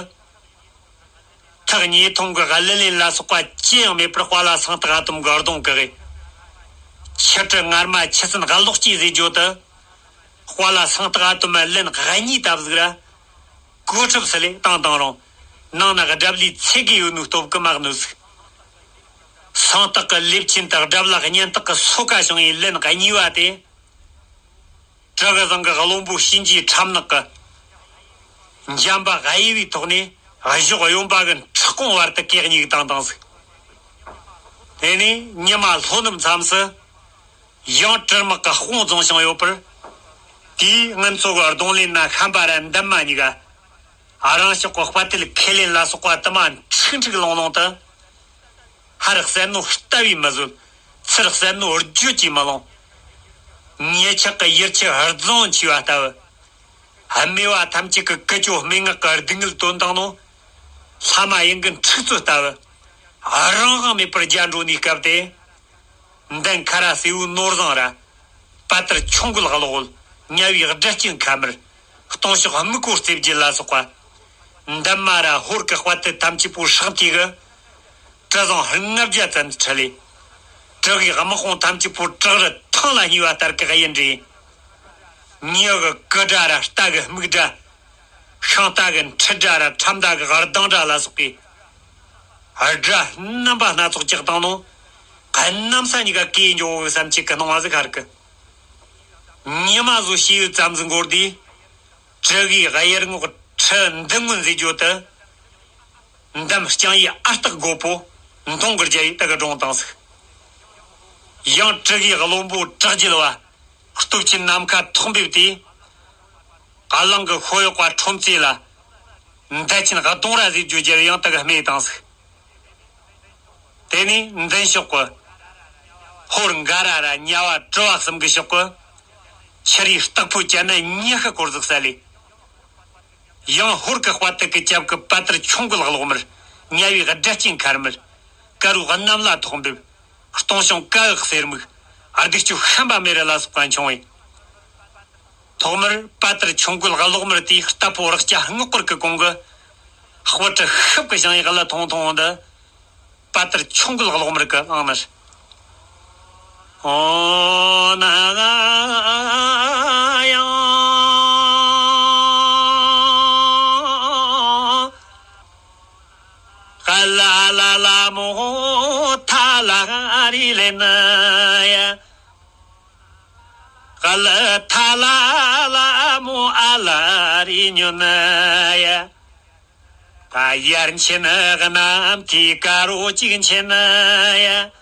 ཐག་ཉེ་ཐུང་གི་གླུ་ལེན་ལ་སོགས་པ་ཅི་ཡང་མེད་པར་དཔའ་ལ་སངས་སྟག་ཨ་དོམ་གི་གདོང་གི་གཡས། ཆུ་གྲི་ངར་མ་ཆུ་སྲིན་གློག་སྐྱེས་ཟེར་རྒྱུ་དེ། དཔའ་ལ་སངས་སྟག་ཨ་དོམ་ལན་གཉིས་བཏབ་ཟིག་ར། གོ་ཁྲབ་སི་ལེ་བཏང་བཏང་རུང་། ནང་ན་གི་སྒྲབ་ལས་ཚད་གི་ཡོད་ནོ་སྟོབས་གི་མ་གནོད་ཟིག་སངས་སྟག་གི་ལེབ་ཆེན་དང་སྒྲབ་ལ་གཉན་སྟག་གི་སོ་ཁ་བྱུང་ཡས་ལན་གཉིས་པ་དེ། གྲི་གི་བཟང་གི་བློན་པོ་གཤིན་རྗེའི་ཁྲམ་ནག་གི་འཇམ་པ་གཡས་པའི་ཐོག་ནས་གཞོགས་གཡོན་པ་གི་ཁྲག་ཀོང་བར་དུ་གེགས་གཉིས་བཏང་བཏང་ཟིག་དེ་ནས་ཉི་མ་ལྷོ་ནུབ་མཚམས་སུ། ཡང་དྲི་དམག་གི་དཔུང་རྫོང་བྱུང་ཡོད་པར། དེའི་ངན་ཚོ་གི་གདོང་ལེན་ན་ཤམ་པ་ར་འདན་མ་གཉིས་ཀ་རང་ཕྱོགས་ཀྱི་དཔའ་ཐུལ་ཁས་ལེན་ལ་སོགས་པ་དུ་མ་འཁྲིག་འཁྲིག་ལོང་ལོང་དུ། ཧར་གསལ་ནོ་ལྟ་བས་མི་བཟོད། ཚུར་གསལ་ནོ་བརྗོད་ཀྱིས་མི་ལོང་། ཉེ་ཆག་གི་ཡུལ་ཆུ་རྫོང་མཆིས་པ་ལྟ་བུ། སྨེ་བ་ཐམས་ཅད་ཀྱི་ཀུ་ཅོ་སྨྲེ་ངག་གི་སྡུག་བསྔལ་དོན་དང་ནོ། ལྷ་མ་ཡིན་གྱི་འཁྲུག་རྩོད་ལྟ་བུ། རང་དབང་མེད་པར་རྒྱ་འགྲོ་ནུས་སྐབས་དེ། མདུན་ཁ་ར་སེའུ་ནོར་བཟང་ར། པ་ཏར་ཆུང་རྒོད་གློག་འོད། དམྱལ་བའི་སྦྲ་གཅིན་ཁ་མར། སྟོང་ཕྱོགས་སྨུག་པོ་རྩེ་བརྒྱད་ལ་སོགས་པ། འདབ་མ་ར་ཧོར་གྱི་དཔའ་ཐུལ་ཐམས་ཅད་པོ་ཧྲག་དེ་གི། གྲི་བཟང་ལྔ་བརྒྱ་ཙམ་ཁྲིད་ལས། གྲི་གི་དམག་དཔུང་ཐམས་ཅད་པོ་བྲག་རི་ཐང་ལ་སྙེག་པ་ལྟར་གི་གཡུལ་འགྲོ། མྱི་གི་སྐུ་དགྲ་ར་རྟ་གི་སྨུག་དགྲ། ཤིང་རྟ་གི་འཕྲུལ་དགྲ་ར་ཁྲམ་དག་གི་གདང་དགྲ་ལ་སོགས་པའི་དགྲ་རྣམ་པ་སྣ་ཚོགས་བཅག་བཏང་ནོ། གནམ་ས་གཉིས་ཀ་གས་འཇོག་གི་བསམ་ཆེད་ཀྱི་སྣང་བ་ཟིག་ཤར་གི། ཉི་མ་བཟོ་བྱེད་ཡུལ་ཙམ་ཟིག་འགོར་དུས། གྲི་གི་གཡུ་རྔོག་ཁྲི་འདི་སྔོན་ཟེར་རྒྱུ་དེ། འདམ་རྐྱང་ཡི་ཨ་སྟག་རྒོད་པོ་མདུང་གི་རྒྱ་ཡི་དག་གི་སྒྲུང་དང་ཟིག། ཡང་དྲུག་གི་བློན་པོ་བྲག་རྒྱལ་བ་སྟོབས་ཆེན་ནམ་མཁའ་ཐོག་འབེབས་ཏེ། ཨ་གླིང་གི་ཤོ་གཡོག་པ་ཁྲོམ་རྩེ་ལ་མདའ་ཆེན་གདོང་ར་ཟེར་རྒྱུ་རྒྱལ་ཡང་དག་གི་རྨས་དང་ཟིག། དེ་ནས་མདུན་ཕྱོགས་ཀྱི་ཧོར་འགའ་ར་ར་ཉ་བ་གྲུ་བ་གསུམ་གྱི་ཕྱོགས་ཀྱི་ཆུ་རིའི་སྟག་ཕོ་ཅན་ནི་ཉི་ཤུ་སྐོར་ཟིག་བསད་ལས། ཡང་ཧོར་གྱི་དཔའ་ཐུལ་གྱི་རྒྱབ་ཀྱི་པ་ཏར་ཁྱུང་རྒོད་གློག་དམར། ཉ་བའི་སྒྲ་གཅན་མཁར་དམར། དཀར་རོ་གནམ་ལ་ཐོག་འབེབས། སྟོང་ཤོང་ཀ་འོག་གསེར་མིག། ཨར་སྡིག་ཅུ་ཤན་པ་མེ་རི་ལ་སོགས་པ་འཁྱོངས་ཡིན། ཐོག་མར་པ་ཏར་ཁྱུང་རྒོད་གློག་དམར་དེའི་རྟ་ཕོ་རག་སྐྱ་སྔགས་སྐོར་གྱི་གོང་གི་དཔའ་ཁྲི་ཤབ་ཀྱི་ཞིང་ཡག་ལ་ཐོང་ཐོང་འདི། པ་ཏར་ཁྱུང་རྒོད་གློག་དམར་གྱི་ཨང་ནར། ཨོ་ན་ཡང་ཧ་ལ་ལ་ལ་མོ་ཐ་ལ་རི་ལེ་ན་ཡ། ཧ་ལ་ཐ་ལ་ལ་མོ་ཨ་ལ་རི་ཉོ་ན་ཡ། ད་ཡར་ཆེན་གནམ་གྱི་དཀར་རོ་གཅིག་ཆེན་ཡ།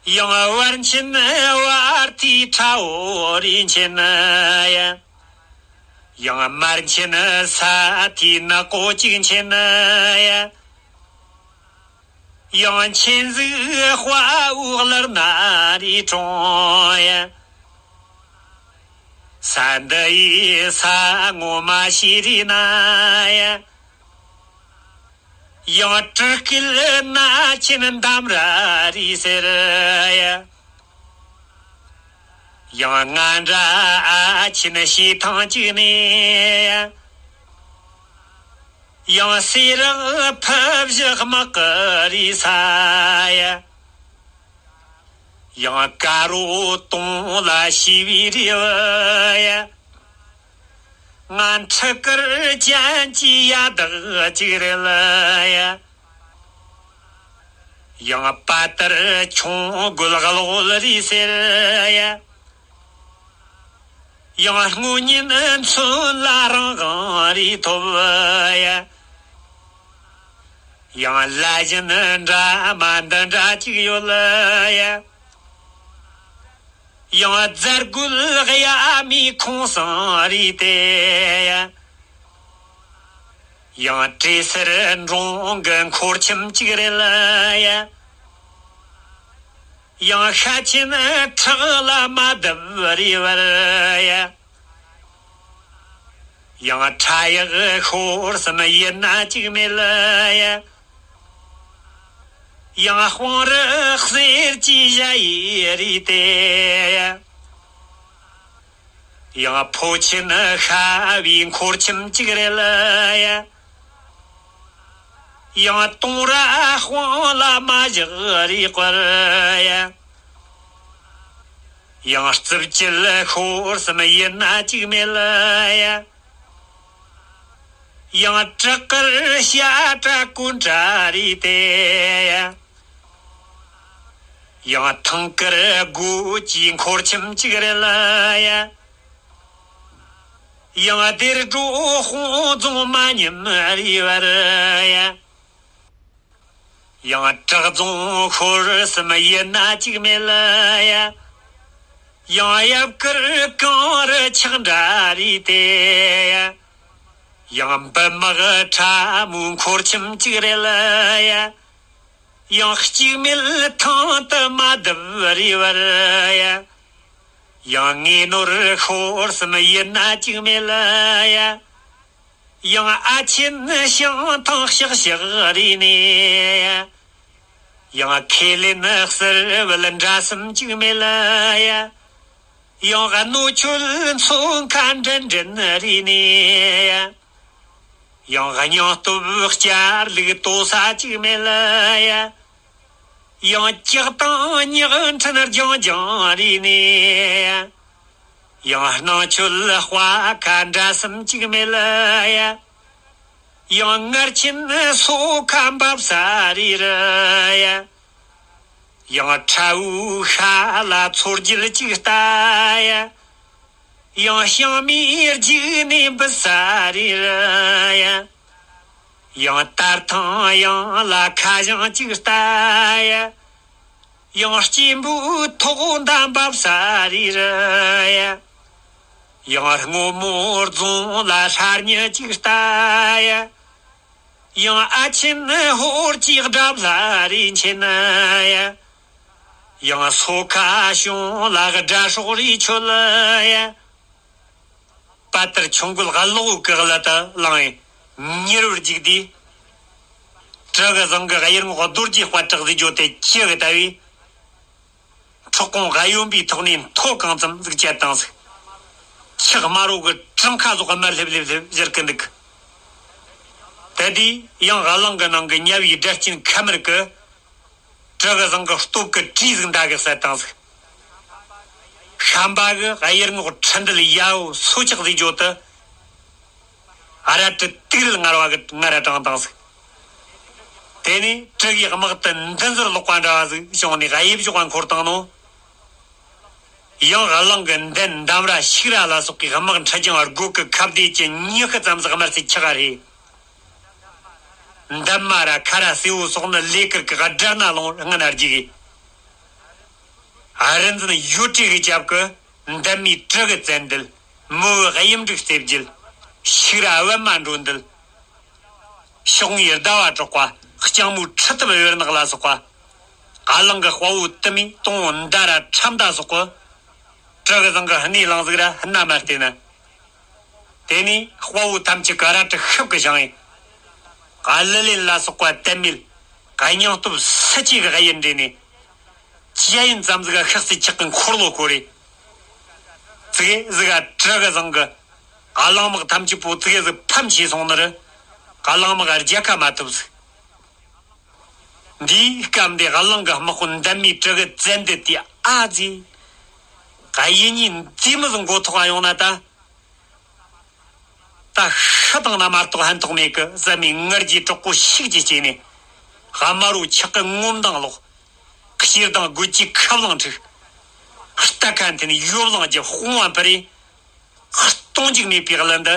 ཡང་བར་ཆེན་བར་ཐི་ཁྲ་འོ་རི་ཆེན་ཡ། ཡང་མར་ཆེན་ས་ཐི་ནག་པོ་གཅིག་ཆེན་ཡ། ཡང་ཆེན་ཟིག་དཔའ་བོ་ལར་ན་རི་གྲོང་ཡ། ས་འདི་ཡི་ས་ངོ་མ་ཤི་རི་ན་ཡ། ཡང་དྲུག་སྐེད་ན་ཆེན་འདམ་ར་རི་ཟེར་ཡ། ཡང་ང་འདྲ་ཨ་ཆེན་ཤི་ཐང་གཅིག་ནས་ཡ། ཡང་སེ་རག་ཕབ་བཞག་དམག་གི་རི་ས་ཡ། ཡང་དཀར་རོ་དུང་ལ་ཤི་བའི་རི་བ་ཡ། ང་ཁྲི་དཀར་ཅན་གྱི་ཡ་དག་ཅིག་རེད་ལ་ཡ། ཡང་པ་ཏར་ཁྱུང་རྒོད་གློག་རི་ཟེར་ཡ། ཡང་སྔོ་ཉིན་མཚོན་ལ་རང་དབང་རི་ཐོབ་ཡ། ཡང་ལ་བཞིན་འདྲ་མ་འདི་འདྲ་ཅིག་ཡོད་ལ་ཡ། ཡང་རྫ་རྒོད་གཡའ་མའི་ཁོང་སང་རི་དེ་ཡ། ཡང་བྲེ་སེར་འབྲོང་གི་འཁོར་ཁྱིམ་གཅིག་རེད་ལ་ཡ། ཡང་ཤ་ཆེན་ཁྲག་ལ་མ་བརྡབ་རི་བར་ཡ། ཡང་ཁྲ་ཡག་ཤོར་སེམས་ཡིད་ན་གཅིག་མེད་ལ་ཡ། ཡང་སྤང་རི་གསེར་གྱི་ཞྭ་ཡི་རི་དེ་ཡ། ཡང་ཕོ་ཆེན་ཤ་བའི་འཁོར་ཁྱིམ་གཅིག་རེད་ལ་ཡ། ཡང་དུང་ར་སྤང་ལ་མ་བཞག་རི་སྐོར་ཡ། ཡང་རྩིབས་བཅད་ཤོར་སེམས་ཡིད་ན་གཅིག་མེད་ལ་ཡ། ཡང་བྲག་དཀར་བྱ་བྲག་ཀུན་དྲ་རི་དེ་ཡ། ཡང་ཐང་དཀར་སྒོ་གྱི་འཁོར་ཁྱིམ་གཅིག་རེད་ལ་ཡ། ཡང་སྡེར་སྒྲོ་དཔུང་རྫོང་མ་ཉམས་རི་བར་ཡ། ཡང་བྲག་རྫོང་ཤོར་སེམས་ཡིད་ན་གཅིག་མེད་ལ་ཡ། ཡང་ཡབ་དཀར་གངས་རི་ཆགས་འདྲ་རི་དེ་ཡ། ཡང་འབུ་མག་ཁྲ་མོའི་འཁོར་ཁྱིམ་གཅིག་རེད་ལ་ཡ། ཡང་སྐྱིད་མེད་ཐང་དུ་མ་བརྡབ་རི་བར་ཡ། ཡང་ངེས་ནོར་ཤོར་སེམས་ཡིད་ན་གཅིག་མེད་ལ་ཡ། ཡང་ཨ་ཆེན་བྱང་ཐང་ཤག་ཤག་རི་ནས་ཡ། ཡང་ཁེ་ལེན་གསེར་བལ་འདྲ་གསུམ་གཅིག་མེད་ལ་ཡ། ཡང་རྣོ་མཆོད་མཚོ་ཁ་འདྲེན་འདྲེན་རི་ནས་ཡ། ཡང་སྙིང་སྟོབས་བསྐྱར་ལུགས་དོ་ས་གཅིག་མེད་ལ་ཡ། ཡང་ལྕགས་དང་ཉག་ཕྲན་རྒྱང་རྒྱང་རི་ནས་ཡ། ཡང་སྣང་ཆོས་དཔའ་ཁ་འདྲ་གསུམ་གཅིག་མེད་ལ་ཡ། ཡང་ངར་ཆེན་སོ་ཁ་འབབ་ས་རི་རུ་ཡ། ཡང་ཁྲ་བོའི་ཤ་ལ་མཚོ་རྒྱལ་གཅིག་ལྟ་ཡ། ཡང་ཤང་མིའི་རྒྱུག་ནས་འབུད་ས་རི་རུ་ཡ། ཡང་དར་ཐང་ཡང་ལ་ཁ་བྱང་གཅིག་ལྟ་ཡ། ཡང་སྐྱེས་འབུ་ཐོག་འདམ་བབས་ས་རི་རུ་ཡ། ཡང་སྔོན་མོ་རྫོང་ལ་ཧྲ་ཉི་གཅིག་ལྟ་ཡ། ཡང་ཨ་ཆེན་ཧོར་གྱི་དགྲ་ལྷ་རི་འཆེན་ཡ། ཡང་སོ་ཁ་གཞུང་ལ་དགྲ་སྲོག་རི་ཆོད་ཡ། པ་ལྟར་ཆུང་རྒོད་གློག་གི་གླུ་དུ་བླངས་ཡིན། མྱུར་བར་རྒྱུག་དུས། གྲི་གི་བཟང་གི་གཡུ་རྔོག་རྡོ་རྗེ་དཔལ་བྲག་ཟེར་རྒྱུ་དེ་ཁྱི་གི་ལྟ་བུས། འཕྲོག་གོང་གཡོན་པའི་ཐོག་ནས་མཐོ་གང་ཙམ་ཟིག་བཅད་བཏང་ཟིག་ཁྱི་དམར་བོ་གི་བྲང་ཁ་ཟོག་དམར་ལྷེབ་ལྷེབ་ལྷེབ་བཞུར་གི་འདུག་དེ་དུས་ཡང་གླང་གི་ནང་གི་ཉ་བའི་སྒྲ་གཅན་ཁ་མར་གི། གྲི་གི་བཟང་གི་སྟོབས་ཀྱི་གྲི་ཟིག་མདའ་གི་བསད་བཏང་ཟིག་ཤམ་པ་གི་གཡུ་རྔོག་ཁྲི་འདུལ་ཡ་བོ་སོ་ཆག་ཟིག་བརྗོད་དུ། ཨ་ར་ཏི་ཏིག་རིལ་ངར་བ་གི་ངར་ར་དྲངས་བཏང་ཟིག་དེ་ནས་གྲི་གི་དམག་ཏུ་འདི་ཟུར་ལོག་པ་འདྲ་བ་ཟིག་བྱུང་ནས་གཡུ་བཞོག་པ་འཁོར་བཏང་ནོ། ཡང་གླང་གི་འདན་འདམ་ར་ཤིག་ར་ལ་སོགས་ཀྱི་དམག་འཕྲལ་རྒྱང་སྒོ་གི་ཁ་བདེ་ཅན་ཉི་ཤུ་ཙམ་ཟིག་དམར་སེ་ཆག་ག་རེད། འདམ་མ་ར་ཁ་ར་སེ་བོ་སོགས་ནི་ལས་ཀར་གི་སྦྲ་ན་ལོང་སྔ་ན་རྒྱུག་གི། ཨ་རི་འཛིན་ཡོ་ཊི་གི་རྒྱབ་གི་འདམ་མའི་གྲི་གི་བཙན་འདུལ། མི་བོའི་གཡུ་འབྲུག་རྩེ་བརྒྱུད། ཤིག་ར་བན་མ་འགྲོ་འདུལ། ཤོག་ངོས་ཟླ་བ་གྲགས་པ། ལྕང་མོའི་ཁྲི་ཐབས་བེར་ནག་ལ་སོགས་པ། ཨ་གླང་གི་དཔའ་བོ་དུ་མའི་དུང་བོ་མདའ་ར་ཁྲམ་མདའ་སོགས་པ། གྲི་གི་བཟང་གི་སྣེ་ལངས་ཟིག་ར་སྣ་མ་བལྟས་ན། དེ་ནས་དཔའ་བོ་ཐམས་ཅད་ཀ་ར་ཏི་ཤུབས་ཀྱི་བཞེངས་ཡིན། གླུ་ལེན་ལ་སོགས་པ་དད་མེད། སྙིང་སྟོབས་སུ་ཆེ་གི་གཡུ་འདྲེས་ནས། ཅི་ཡིན་ཙམ་ཟིག་ག་ཤག་སི་ཆག་གི་འཁོར་ལོ་བསྐོར་རེ། ཙི་གེ་ཟིག་ག་གྲི་གི་བཟང་གི། གླང་དམག་ཐམས་ཅད་པོ་ཙི་གེ་ཟིག་ཕམ་བྱས་སོང་ནི་རེད། གླང་དམག་རྒྱལ་ཁ་མ་ཐུབ་ཟིག་འདིའི་སྐབས་འདི་གླང་གི་དམག་དཔོན་འདན་མའི་གྲི་གི་བཙན་འདུལ་དེ་ཨ་ཙི། གཡུ་གཉིས་འདི་མི་ཟིག་མགོ་ཐོག་ག་ཡོང་ན་ད། ད་ཤི་དང་ན་མ་གཏོགས་ཕན་ཐོགས་མེད་གི་བསམ་མི་ངར་གྱི་གྲོགས་པོ་ཤིག་ཅིག་བྱས་ནས། དམར་བོ་ཆག་གི་ངོ་མདངས་ལོག་ཕྱིར་དང་དགོད་ཀྱི་ཁ་བླངས་འཁྲིག་རྟ་ཁ་འཐེན་ཡོ་བླངས་ཀྱི་དཔུང་བ་འཕུར་རེ། སྟོང་འཇིགས་མེད་པའི་གླུ་འདི།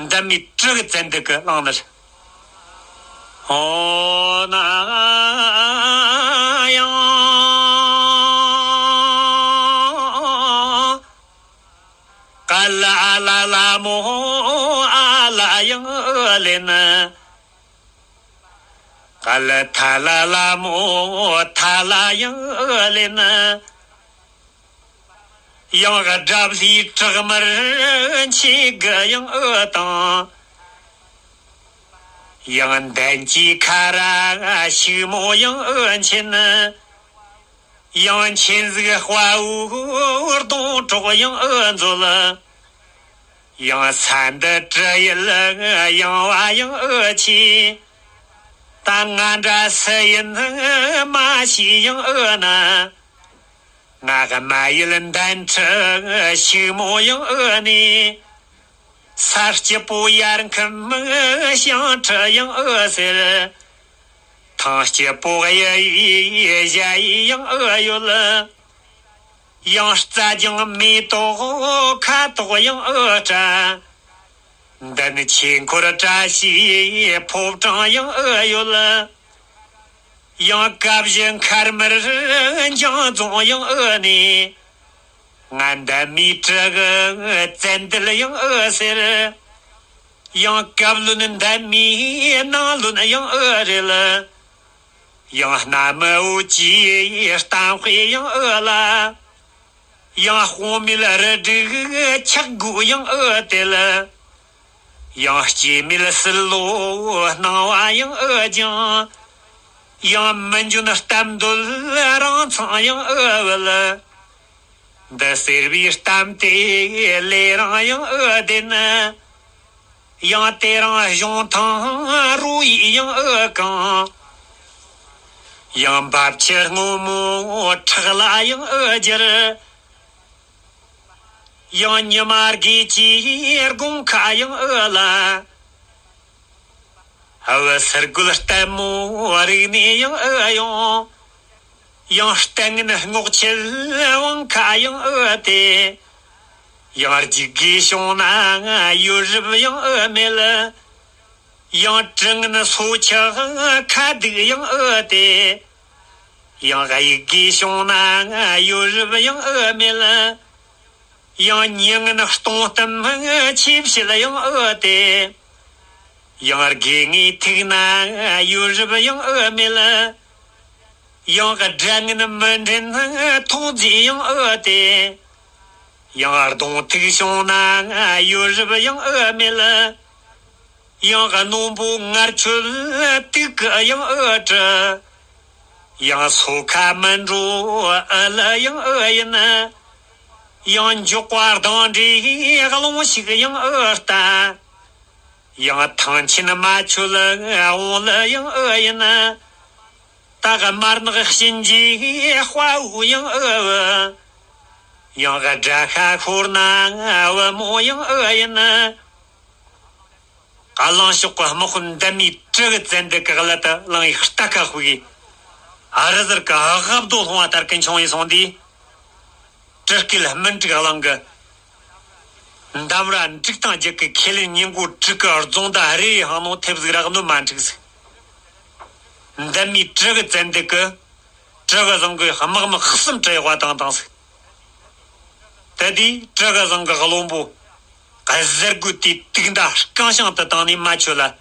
འདན་མའི་གྲི་གི་བཙན་འདུལ་གི་གླེང་ནི་རེད། ཨོ་ན་ཡང་། ཀ་ལ་ཨ་ལ་ལ་མོ་ཨ་ལ་ཡང་ལེན། ཀ་ལ་ཐ་ལ་ལ་མོ་ཐ་ལ་ཡང་ལེན། ཡང་དགྲ་བླའི་བྲག་དམར་མཆེད་དགུ་ཡང་དང་། ཡང་འདན་གྱི་ཁ་ར་ཕྱུག་མོ་ཡང་མཆེད། ཡང་མཆེད་གཟིག་དཔའ་བོའི་གདོང་གྲོགས་ཡང་མཛོད། ཡང་ས་འདི་གྲུ་ཡུལ་ཡང་བ་ཡང་ཆེ། ད་ང་འདྲ་སུ་ཡིན་མ་ཤེས་ཡང་ན། ང་གི་མ་ཡུལ་འདན་ཁྲི་ཕྱུག་མོ་ཡང་ནས། ས་སྐྱིད་པོ་ཡར་ཁམས་ཞིང་ཁྲི་ཡང་ཟེར། ཐང་སྐྱིད་པོ་གཡུ་ཡི་གཞལ་ཡི་ཡང་ཡོད། ཡང་རྩྭ་ལྗང་མེ་ཏོག་ཁ་དོག་ཡང་བཀྲ། འདི་ནི་ཆོས་འཁོར་བཀྲ་ཤིས་ཕོ་བྲང་ཡང་ཡོད། ཡང་ཀ་བཞི་མཁར་དམར་འཇང་རྫོང་ཡང་ནས། ང་འདན་མའི་གྲི་གི་བཙན་འདུལ་ཡང་ཟེར། ཡང་བཀའ་བློན་འདན་མའི་ནང་བློན་ཡང་རེད། ཡང་སྣ་མི་འོ་ཅིའི་གཏམ་དཔེ་ཡང་ལ། ཡང་དཔུང་མེད་རི་སྒྲིག་ཆག་སྒོ་ཡང་དེ་ལ། ཡང་སྐྱེ་མེད་སྲིད་ལོ་སྣང་བ་ཡང་ལྗང་། ཡང་མི་འཇོན་གཏམ་འདོད་རང་མཚང་ཡང་བུལ། འདི་ཟེར་བའི་གཏམ་དེ་ལས་རང་ཡང་བདེན། ཡང་དེ་རིང་གཞུང་ཐང་རུ་ཡི་ཡང་ཨུ་གང་། ཡང་འབབ་ཆུ་སྔོན་མོ་ཁྲག་ལ་ཡང་ཨུ་འགྱུར། ཡང་ཉི་མ་དགེ་ཀྱི་དགོང་ཁ་ཡང་ཨུ་ལ། ཨུ་སེར་རྒོད་ལྟད་མོ་རིག་ནས་ཡང་ཨུ་ཡོང་། ཡང་ལྟས་ངན་སྔོག་ཆེད་དབང་ཁ་ཡང་ཨུ་སྟེ། ཡང་རྒྱུག་གེ་བྱུང་ན་ཡོད་རིབ་ཡང་ཨུ་མེད། ཡང་དྲི་ངན་སོ་ཆགས་ཁ་སྡུག་ཡང་ཨེ་སྟེ། ཡང་དབྱུག་གུས་བྱུང་ན་ཡོད་རབས་ཡང་ཨེ་མེད། ཡང་མྱི་ངན་སྟོང་གཏམ་ཆེ་བཤད་ཡང་ཨེ་སྟེ། ཡང་དགེ་བསྔོས་ཐུག་ན་ཡོད་རབས་ཡང་ཨེ་མེད། ཡང་དགྲ་ངན་མི་འདྲེན་ཐོག་རྫས་ཡང་ཨེ་སྟེ། ཡང་གདོང་ཐུག་བྱུང་ན་ཡོད་རབས་ཡང་ཨེ་མེད། ཡང་རྣོན་པོ་ངར་ཆོད་དུག་གི་ཡང་ཨེ་དྲི། ཡང་སོ་ཁ་མི་འགྲོ་ཨེ་ལ་ཡང་ཨེ་ཡིན། ཡང་མགྱོགས་པ་ལྡང་འདྲེ་གློང་ཞིག་ཡང་ཨེ་ལྟ། ཡང་ཐང་ཆེན་མ་ཆོད་འོང་ལ་ཡང་ཨེ་ཡིན། ད་གི་དམར་ནག་གཤིན་རྗེའི་དཔའ་བོ་ཡང་ཨེ་བུ། ཡང་དགྲ་ཤ་ཤོར་ན་བུ་མོ་ཡང་ཨེ་ཡིན། གླིང་ཕྱོགས་ཀྱི་དམག་དཔོན་འདན་མའི་སྤྲུལ་གི་བཙན་དུག་གི་གླུ་དེ་གླིང་བའི་རྟ་ཁ་ཤུག་གིས་ཨ་རི་ཟུར་གི་ཨ་ཧབ་རྡོ་ལྷུང་བ་ལྟར་གི་མཆོང་ཡི་སོང་དུས། སྤྲུལ་སྐུ་སྨིན་དྲུག་གླིང་གི་འདམ་ར་འབྲུག་དང་རྒྱུད་ཀྱི་ཁས་ལེན་ཉིན་གོ་དྲུག་གི་རྫོང་བདག་རེ་རེ་ཧང་ནོ་ཐེབས་ཟིག་རག་ནོ་མ་འཁྲུག་ཟིག་འདན་མའི་སྤྲུལ་གི་བཙན་དུག་གི་སྤྲུལ་གི་བཟང་གི་དམག་མི་གསུམ་བྲལ་བ་དང་དང་ཟིག་དེ་དུས་སྤྲུལ་གི་བཟང་གི་བློན་པོ་གཟར་རྒོད་དེ་དུག་མདའ་རྐང་བྱང་དུ་བཏང་ནས་མ་ཆོད་ལ།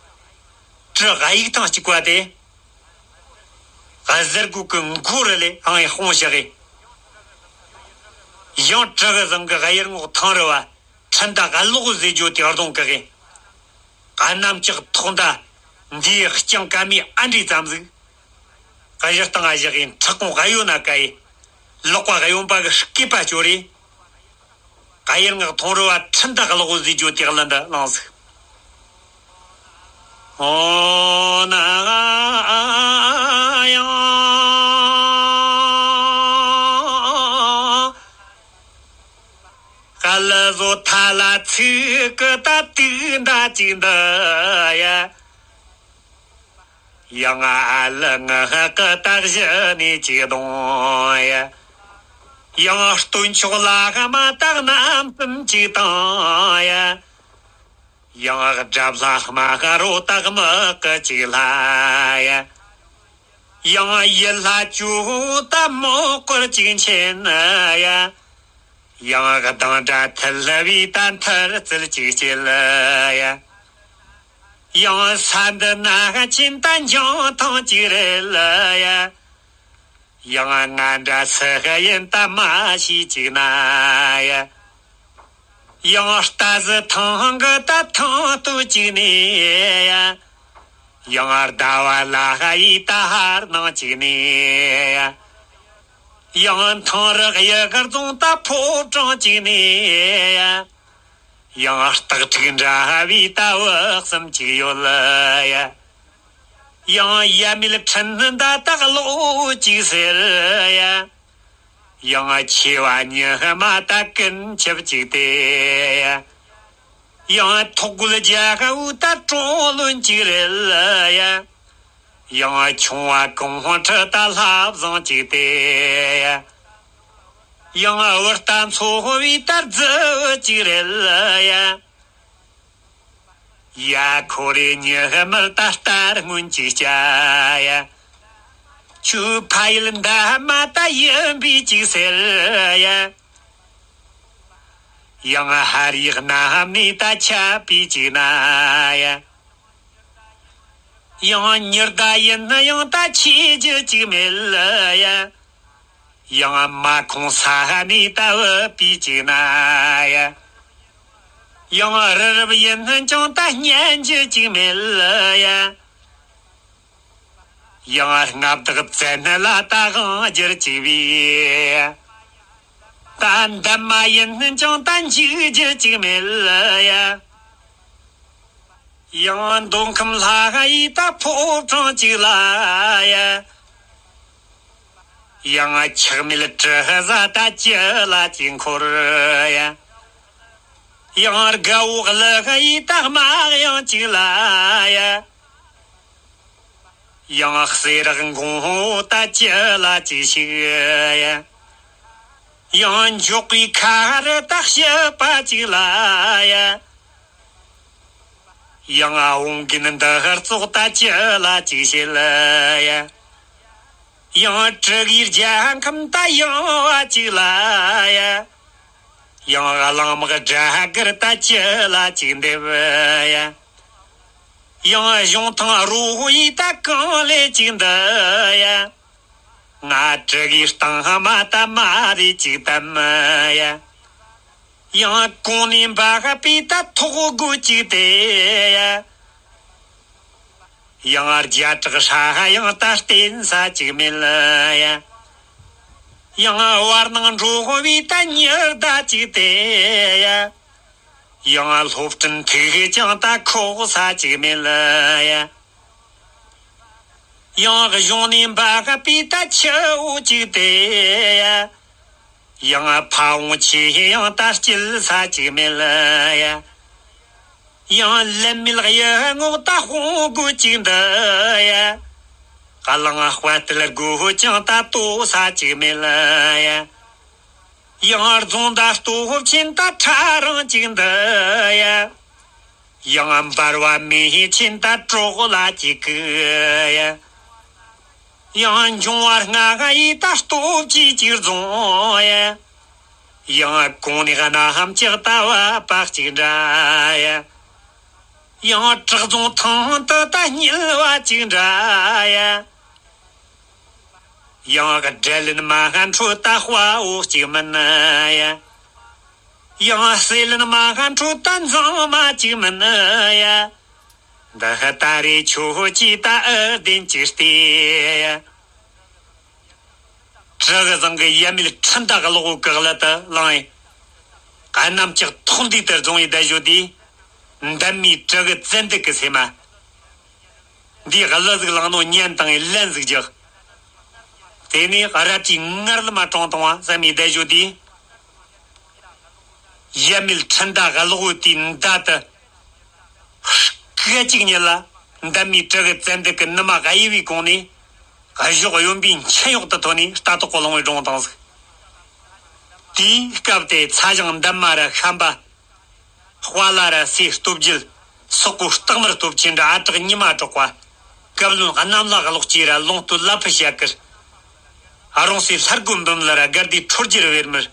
སྤྲུལ་གཡུག་ཐང་གཅིག་པ་དེ། གཟར་རྒོད་ཀྱི་མགོ་རུ་ལས་ཨང་ཡི་དཔུང་བཞག་གི། ཡང་སྤྲུལ་གི་བཟང་གི་གཡུ་རྔོག་ཐང་རུ་བ་ཁྲིན་ཏ་ག་ལོག་ཟེ་ཇོ་དེ་གདོང་གི་གི། གནམ་ལྕགས་ཐོག་མདའ་འདིའི་རྐྱང་ཀ་མའི་ཨ་འདྲི་ཙམ་ཟིག་གཡུ་སྟེང་ང་བཞག་གི་ཁྲག་ཀོང་གཡོ་ན་ཀ་ཡི། ལག་པ་གཡོན་པ་གི་སྐེད་པ་སྐྱོ་རེ། གཡུ་རྔོག་ཐང་རུ་བ་ཁྲིན་ཏ་ག་ལོག་ཟེ་ཇོ་དེ་གླུ་འདི་བླངས་ཟིག་ཨོ་ན་ཡང་ག་ལ་བཟོ་ཐ་ལ་ཚིག་གི་ད་དུག་འདྲ་ཅིག་འདི་ཡ། ཡང་ཨ་ལི་ངག་གི་ད་གཞི་ནས་ཅིག་གདོང་ཡ། ཡང་སྟོན་མཆོག་ལ་མ་དག་རྣམ་གསུམ་ཅིག་དང་ཡ། ཡང་དགྲ་ལྷ་མ་ཧ་རོ་དག་མི་ཀི་ཅིག་ལྷ་ཡ། ཡང་ཡུལ་ལྷ་ཇོ་བོ་དག་མོ་སྐོར་ཅིག་མཁྱེན་ཡ། ཡང་གདངས་སྒྲ་མཐིལ་བའི་ད་མཐིལ་རྩལ་ཅིག་སྐྱེལ་ཡ། ཡང་ས་འདི་ན་ཆེན་ད་འཇང་ཐང་ཅིག་རེད་ཡ། ཡང་ང་འདྲ་སུ་ཡིན་ད་མ་ཤེས་ཅིག་ན་ཡ། ཡང་རྟ་ཟི་ཐང་གི་ད་ཐང་སྟོད་ཅིག་ནས་ཡ། ཡང་ཟླ་བ་ལ་ཡི་ད་ཧར་ནང་ཅིག་ནས་ཡ། ཡང་ཐང་རི་གཡུ་གར་རྫོང་ད་ཕོ་བྲང་ཅིག་ནས་ཡ། ཡང་སྟག་ཕྲུག་འདྲ་བའི་ད་བུ་གསུམ་ཅིག་ཡོད་ཡ། ཡང་ཡ་མེད་ཁྲིན་ད་ད་གློ་ཅིག་ཟེར་ཡ། ཡང་ཆེ་བ་ཉི་མ་ད་ཀུན་ཁྱབ་ཅིག་སྟེ་ཡ། ཡང་ཐོག་རྒོད་རྒྱལ་བོ་ད་ཀྲོང་ལོན་ཅིག་རེད་ཡ། ཡང་ཆུང་བ་གོང་ཁྲི་ད་ལྷ་བཟང་ཅིག་སྟེ་ཡ། ཡང་བུ་རྟ་མཚོ་བའི་ད་རྫི་བོ་ཅིག་རེད་ཡ། ཡ་ཁོ་རེ་ཉི་མར་ད་སྟར་སྔོན་གྱི་སྐྱ་ཡ། ཆུ་ཕ་ཡུལ་འདབ་མ་ད་ཡིན་པའི་ཅིག་ཟེར་ཡ། ཡང་ཧ་རིག་གནམ་ནས་ད་ཆ་པའི་ཅིག་ན་ཡ། ཡང་ཉི་ཟླ་ཡིན་ན་ཡང་ད་ཆེ་རྒྱུ་ཅིག་མེད་ཡ། ཡང་མ་ཁོང་ས་ནས་ད་བུད་པའི་ཅིག་ན་ཡ། ཡང་རི་རབ་ཡིན་ཀྱང་ད་སྙན་རྒྱུ་ཅིག་མེད་ཡ། ཡང་མངའ་བདག་བཙན་ལ་ད་དབང་བསྒྱུར་ཅིག་བས། ད་འདབ་མ་ཡིན་ཀྱང་ད་འཇིགས་རྒྱུ་ཅིག་མེད་ཡ། ཡང་མདོ་ཁམས་ལྷ་ཡི་ད་ཕོ་བྲང་ཅིག་ལ་ཡ། ཡང་ཆག་མེད་དྲི་ཟ་ད་ཅི་ལ་ཅིག་འཁོར་ཡ། ཡང་དགའ་བོ་ལག་ཡི་ད་དམག་ཡང་ཅིག་ལ་ཡ། ཡང་གསེར་རག་འགོང་བོ་ད་ཅི་ལ་ཅིག་ཞིག་ཡ། ཡང་འཇོག་པའི་ཁ་རི་ད་ཞི་པ་ཅིག་ལ་ཡ། ཡང་བོང་རྒན་འདི་ཧར་ཙོག་ད་ཅི་ལ་ཅིག་བྱེད་ལ་ཡ། ཡང་གྲི་གིས་རྒྱལ་ཁམས་ད་ཡང་བ་ཅིག་ལ་ཡ། ཡང་གླང་དམག་སྦྲ་གུར་ད་ཅི་ལ་ཅིག་འདེབས་ཡ། ཡང་གཞུང་ཐང་རུ་ཡིས་ད་གང་ལས་ཅིག་འདི་ཡ། ང་གྲི་གིས་སྟང་མ་ད་མ་རེ་ཅིག་དམ་ཡ། ཡང་གོང་ནས་འབའ་ཧ་པའི་ད་ཐོག་སྒོ་ཅིག་དེ་ཡ། ཡང་རྒྱ་བྲག་ཧྲ་ཡང་ད་བརྟེན་ས་ཅིག་མེད་ཡ། ཡང་བར་སྣང་འགྲོ་བའི་ད་ཉི་ཟླ་ཅིག་དེ་ཡ། ཡང་སློབ་སྤྲིན་ཐིག་ཀྱང་ད་ཁོག་ས་ཅིག་མེད་ཡ། ཡང་གཞུང་ནས་འབའ་ཧ་པའི་ད་ཆུ་བོ་ཅིག་དེ་ཡ། ཡང་ཕ་བོང་ཆེ་ཡང་ད་སྐྱིད་ས་ཅིག་མེད་ཡ། ཡང་ལམ་མེད་གཡུ་ངོགས་ད་དཔུང་དགོད་ཅིག་འདི་ཡ། གླང་དཔའ་རྟུལ་དགོད་ཀྱང་ད་ལྟོ་ས་ཅིག་མེད་ཡ། ཡང་རྫོང་ད་སྟོབས་ཆེན་ད་ཕྲ་རིང་ཅིག་འདི་ཡ། ཡང་འབར་བ་མེ་ཆེན་ད་གྲོགས་ལ་ཅིག་གི་ཡ། ཡང་འབྱུང་བ་ལྔ་ཡི་ད་སྟོབས་ཀྱིས་ཅིག་རྫོང་ཡ། ཡང་གོང་ནས་རྣམ་ཅག་ད་བ་པག་ཅིག་འདྲ་ཡ། ཡང་བྲག་རྫོང་ཐང་དུ་ད་བསྙིལ་བ་ཅིག་འདྲ་ཡ། ཡང་སྒྲ་ལེན་མ་ཧན་ཁྲོད་ད་དཔའ་བོ་གཅིག་མིན་ཡ། ཡང་སྲེད་ལེན་མ་ཧན་ཁྲོད་ད་མཛངས་མ་གཅིག་མིན་ཡ། འདི་ཧ་ད་རེ་ཁྱོད་ཀྱིས་ད་ཨ་བདེན་གཅིག་སྟེ་ཡ། གྲི་གུ་བཟང་གི་ཡ་མེད་ཁྲིན་ད་གློག་གི་གླུ་དུ་བླངས་ཡིན། གནམ་ལྕགས་ཐོག་འདུས་དུ་རྫོང་ཡི་བསྡད་བཞོ་དེ། འདན་མའི་གྲི་གུ་བཙན་དུག་གི་སེ་མ། འདིའི་གླུ་ཟིག་བླངས་ནོ་ཉན་དང་ཡི་ལན་ཟིག་རྒྱག་དེ་ནས་རབ་ཀྱིས་ངར་ལ་མ་གྲོང་དང་བ་བསམ་མི་བསྡད་བཞོ་དེ། ཡ་མེད་ཁྲིན་ད་གློག་འོད་དེའི་མདའ་དུ། སྐད་ཅིག་ཉིད་ལ་འདན་མའི་གྲི་གུ་བཙན་དུག་གི་ནུ་མ་གཡས་པའི་གོང་ནས་གཞོགས་གཡོན་པའི་མཆིན་གཡོག་ཏུ་ཐོན་ནས་རྟ་ཐོག་གི་ལོང་བའི་སྒྲུང་དང་ཟིག་དེའི་སྐབས་དེ་ཚ་ཞང་འདན་མ་ར་ཤམ་པ། དཔའ་ལ་ར་སའི་སྟོབས་རྒྱལ། སོག་པོ་སྟག་དམར་སྟོབས་ཆེན་འདྲ་ཨ་གྲགས་ཉི་མ་གྲགས་པ། བཀའ་བློན་གནམ་ལྷ་གློག་སྐྱེས་ར་ལུང་སྟོད་ལ་ཕུ་ཞྭ་དཀར། རོང་སའི་ལྷ་རྒོད་འབུམ་ལ་ར་དགའ་བདེ་ཁྲོ་རྒྱལ་བེར་མར།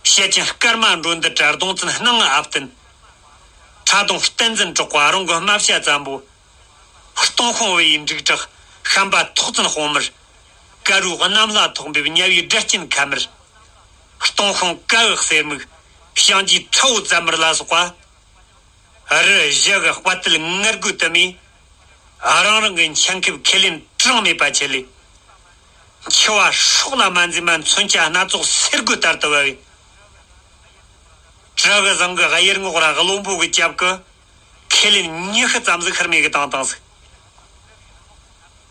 བཤད་ཅིང་སྐར་མ་འགྲོ་འདི་དྲ་གདོང་བཙན་སྣང་ང་ཨབ་བསྟན། ཁྲ་གདོང་བསྟན་འཛིན་གྲགས་པ་རང་གི་རྨ་བྱ་བཙན་པོ། སྟོང་ཤོང་བུ་ཡི་འབྲུག་གྲགས་ཤམ་པ་ཐོག་བཙན་དཔོན་མར། དཀར་རུ་གནམ་ལྷ་ཐོག་འབེབས་དམྱལ་བའི་སྒྲ་གཅན་ཁ་མར། སྟོང་ཤོང་ཀ་འུ་གསེར་མིག་བྱང་གི་ཁྲ་བོ་བཙན་མར་ལ་སོགས་པ། རི་བཞི་གི་དཔའ་རྟུལ་ངར་རྒོད་དུ་མས། རང་རང་གི་འཆིང་ཁེབས་ཁས་ལེན་གྲངས་མེད་པ་ཆེ་ལེ། འཆི་བ་སྲོག་ལ་མ་འཛེམ་མ་མཚོན་ཆ་སྣ་ཚོགས་སེར་རྒོད་ལྟར་དུ་བབས། གྲི་གུ་བཟང་གི་གཡུ་ངོགས་ར་བློན་པོ་གི་སྐྱབས་ཀྱི་ཁས་ལེན་ཉི་ཤུ་ཙམ་ཟིག་ཤར་མེད་གི་བཏང་བཏང་ཟིག་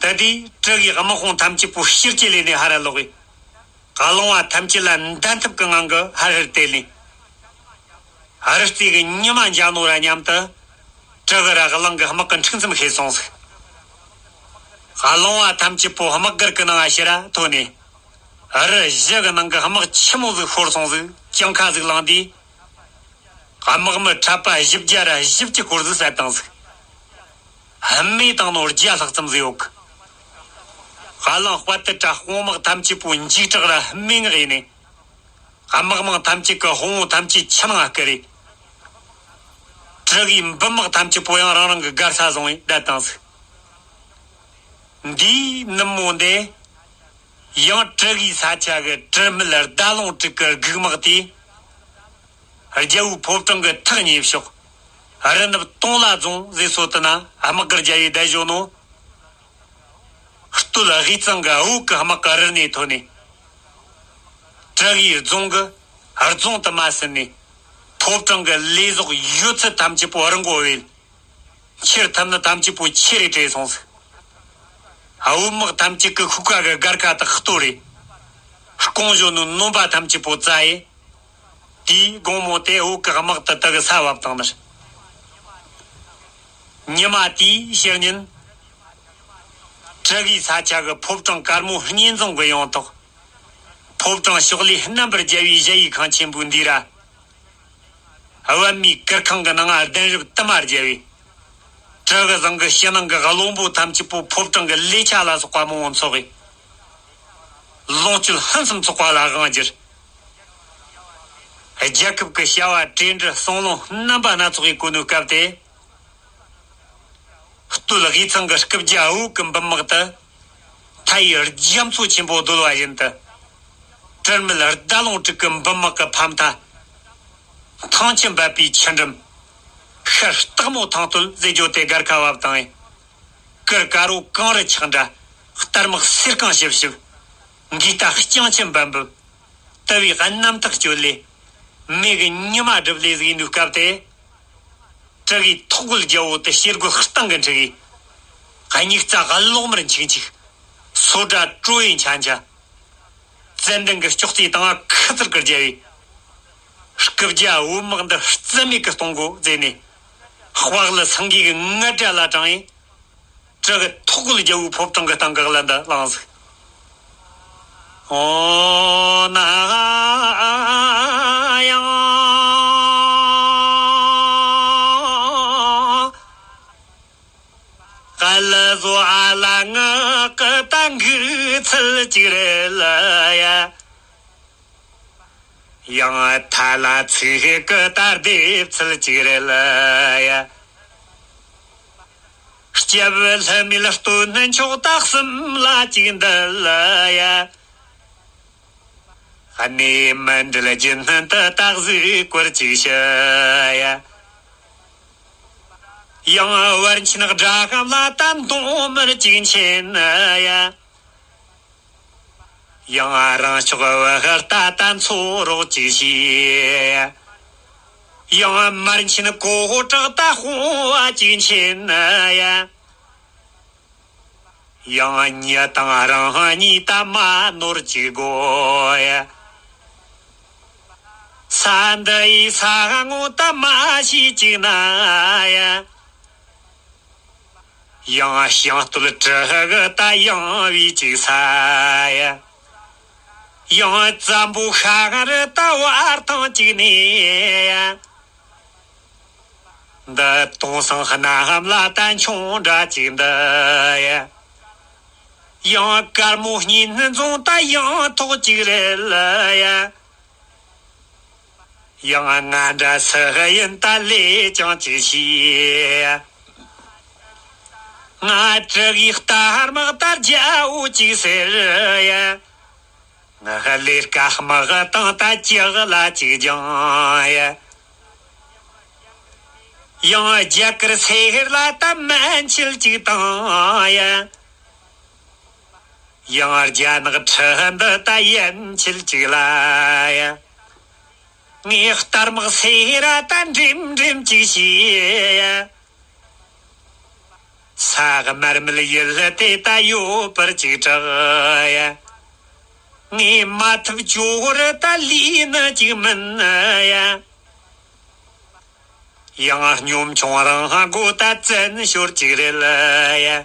ད་དེ་གྲི་གུའི་དམག་དཔུང་ཐམས་ཅད་པོ་ཕྱིར་གྱི་ལས་ནས་ཧ་ར་ལོག་གི་གླང་བ་ཐམས་ཅད་ལ་འདན་ཐབས་ཀྱི་ངང་གི་ཧར་ཧར་དེད་ལས། ཧར་རྩེ་གི་ཉི་མ་འཇའ་ནོར་ར་མཉམ་དུ་གྲི་གུ་ར་གླང་གི་དམག་གི་འཁྲུག་འཛིང་ཤེས་སོང་ཟིག་གླང་བ་ཐམས་ཅད་པོ་དམག་སྒར་གི་ནང་ང་ཕྱིར་ར་ཐོན་ནས། རི་བཞི་གི་ནང་གི་དམག་ཆི་མོ་ཟིག་ཤོར་སོང་ཟིག་གྱང་ཁ་ཟིག་བླངས་དུས། དམག་མི་འཁྲབ་པ་བཞི་བརྒྱ་ར་བཞི་བཅུ་སྐོར་ཟིག་བསད་བཏང་ཟིག་རྨས་བཏང་ནོ་བརྒྱ་ལྷག་ཙམ་ཟིག་ཡོད་གི་གླང་དཔའ་རྟུལ་དྲ་དཔུང་དམག་ཐམས་ཅད་པོ་འཇིགས་སྐྲག་ར་རྨས་ངག་ཡིན་ནས། དམག་དམངས་ཐམས་ཅད་ཀྱི་དཔུང་བོ་ཐམས་ཅད་ཆུ་ནང་བསྐུར་རེ། གྲི་གུའི་འབུམ་དམག་ཐམས་ཅད་པོ་ཡང་རང་རང་གི་སྒར་ས་བཟུང་བས་བསྡད་བཏང་ཟིག་འདིའི་ནུབ་མོ་འདི། ཡང་གྲི་གུའི་ས་ཆ་གི་གྲི་མེད་ཟླ་ལོང་དྲུག་གི་སྒུག་དམག་དེས། རྒྱལ་པོའི་ཕོ་བྲང་གི་ཐག་ཉེ་ཕྱོགས། རི་ནུབ་སྟོང་ལ་རྫོང་ཟེར་སོ་དུ་ན་དམག་སྒར་རྒྱལ་བའི་བསྡད་བཞོ་ནོ། སྟོད་དབུས་གཙང་གི་བོད་ཀྱི་དམག་གི་རི་ནས་ཐོན་ནས། གྲི་གུའི་རྫོང་གི་རྫོང་དུ་མ་ཟིན་ནས། ཕོ་བྲང་གི་ལས་ཟོག་ཡོད་ཚད་ཐམས་ཅད་པོ་རི་མགོ་བས། ཁྱེར་ཐུབ་ནི་ཐམས་ཅད་པོ་ཁྱེར་རེ་བྲོས་སོང་ཟིག་བོད་དམག་ཐམས་ཅད་ཀྱི་ཤུགས་ཁ་གི་སྒར་ཁ་དག་གཏོར་རེ། སྐོང་བཞོན་ནོ་ནོམ་པ་ཐམས་ཅད་པོ་བཙལ་ཡེ། དེའི་དགོང་མོ་དེ་བོད་ཀྱི་དམག་དེ་དག་གི་ས་བབས་བཏང་ནི་རེད། ཉི་མ་དེའི་ཕྱི་ཉིན། གྲི་གུའི་ས་ཆ་གི་ཕོ་བྲང་དཀར་མོ་གཉེན་རྫོང་གི་ཡོངས་ཐོག་ཕོ་བྲང་ཕྱོགས་ལས་རྣམ་པར་རྒྱལ་བའི་གཞལ་ཡས་ཁང་ཆེན་པོའི་འདུས་ར། པད་མའི་གུར་ཁང་གི་ནང་ང་གདན་རབས་དུ་མ་བརྒྱབ་ བྲག་བཟང་གི་ཕྱི་ནང་གི་བློན་པོ་ཐམས་ཅད་པོ་ཕོ་བྲང་གི་ལས་བྱ་ལ་སོགས་པ་མང་བོ་འཚོགས་པས། ལོངས་སྤྱོད་ཕུན་སུམ་ཚོགས་པ་ལ་དབང་བསྒྱུར། རྒྱལ་ཁབ་ཀྱི་བྱ་བ་གྲོས་འདྲི་གསུང་ལུང་རྣམ་པ་སྣ་ཚོགས་ཀྱིས་གོ་ནོའི་སྐབས་དེ། སྟོད་དབུས་གཙང་གི་སྐུ་བརྒྱ་འོད་ཀྱི་འབུམ་དམག་དེ། མཐའ་ཡི་རྒྱ་མཚོ་ཆེན་པོ་རྡོལ་བ་བཞིན་དུ། དྲི་མེད་ཟླ་ལོང་དྲུག་གི་འབུམ་དམག་གི་ཕ་མཐའ། ཐང་ཆུ་འབབ་པའི་ཆུ་འགྲམ། ཤར་སྟག་མོ་ཐང་སྟོད་ཟེར་རྒྱུ་དེ་སྒར་ཁ་བབས་དང་། གུར་དཀར་པོ་གངས་རི་འཁྱག་འདྲ། གཏར་མ་སེར་རྐང་ཞིབ་ཞིབ། འགོས་སྟག་རྐྱང་ཆེན་འབབ་འབབ། དུ་བའི་གནམ་ཐག་གཅོད་ལས། མེ་གི་ཉི་མ་སྒྲིབ་ལས་ཟིག་ཡིན་དུས་སྐབས་དེ། དྲུ་གུའི་ཐོག་གུ་རྒྱལ་པོ་དེ་ཤེལ་སྒོ་སྟེང་གི་འཁྲུག་གི། སྙིགས་རྩ་གློག་དམར་འཁྱུག་འཁྱུག། སོ་སྒྲ་དྲོ་ཡི་འཆའ་འཆའ། ཙན་དན་གྱི་ལྕོག་རྩེ་དང་ཁུ་ཚུར་གྱི་རྒྱལ་བའི། སྐུ་བརྒྱ་འོད་དམག་འདི་རྩིས་མེད་ཀྱི་གཏོང་དགོས་ཟེར་ནས། དཔའ་ལི་སེང་གེ་གི་ངུ་སྒྲ་ལ་དྲངས་ཡིན། དྲུ་གུ་ཐོག་གུ་རྒྱལ་པོའི་ཕོ་བྲང་གི་སྟེང་གི་ལ་འདི་ལངས་ཟིག། ཨོ་ན་ཡང་། ཀ་ལ་བཟོ་ཨ་ལ་ང་ཀི་ཏ་འགུག་ཚུལ་གཅིག་རེད་ལ་ཡ། ཡང་ཐ་ལ་ཚིག་ཀི་ཏ་སྡེབ་ཚུལ་གཅིག་རེད་ལ་ཡ། སྐྱབས་ལྷ་མིའི་སྟོན་མཆོག་ད་གསུམ་ལ་གཅིག་འདི་ལ་ཡ། གནས་མ་འདྲེས་རྒྱུན་དུ་ད་གཟིགས་སྐོར་གཅིག་ཞུ་ཡ། ཡང་བར་ཆེན་དགྲ་ཁམས་ལ་ད་མདུང་དམར་གཅིག་མཁྱེན་ཡ། ཡང་རང་ཕྱོགས་བུ་ཧར་ད་ད་མཚོ་རོགས་གཅིག་ཞུ་ཡ། ཡང་མར་ཆེན་གོ་བྲག་ད་དཔུང་བ་གཅིག་མཁྱེན་ཡ། ཡང་ཉི་དང་རང་གཉིས་ད་མ་ནོར་གཅིག་དགོས་ཡ། ས་འདི་ཡི་ས་ངོ་ད་མ་ཤེས་གཅིག་ན་ཡ། ཡང་ཤིང་སྟོད་གྲུ་གུ་ད་ཡང་བའི་གཅིག་ས་ཡ། ཡང་བཙན་པོ་ཤ་རུ་ད་བར་ཐང་གཅིག་ནས་ཡ། འདི་དུང་སང་གནམ་ལ་ད་མཆོང་འདྲ་གཅིག་འདི་ཡ། ཡང་དཀར་མོ་གཉིས་ནི་འཛོང་ད་ཡང་ཐོག་གཅིག་རེད་ལ་ཡ། ཡང་ང་འདྲ་སུ་ཡིན་ད་ལས་ཀྱང་ཅི་ཤེས། ང་དྲུ་གུའི་རྟ་དམག་ད་རྒྱལ་པོ་གཅིག་ཟེར་ཡ། ང་ལས་ཀ་དམག་དང་ད་ལྕགས་ལ་གཅིག་སྦྱང་ཡ། ཡང་རྒྱ་གར་སེ་ཧེར་ལ་ད་མན་ཆད་གཅིག་བཏང་ཡ། ཡང་རྒྱ་ནག་ཁྲི་འདི་ད་ཡན་ཆད་གཅིག་ལ་ཡ། ངའི་རྟ་དམག་སེ་ར་ད་འགྲིམ་འགྲིམ་གཅིག་བྱས་ཡ། ས་དམར་མེད་ཡུལ་དེ་ད་ཡོད་པར་གཅིག་གྲགས་ཡ། ངའི་མ་ཐུབ་ཅོ་རི་ད་ལུས་ནི་གཅིག་མིན་ཡ། ཡང་སྙོམ་ཆུང་རང་མགོ་ད་བཙན་ཤོར་གཅིག་རེད་ལ་ཡ།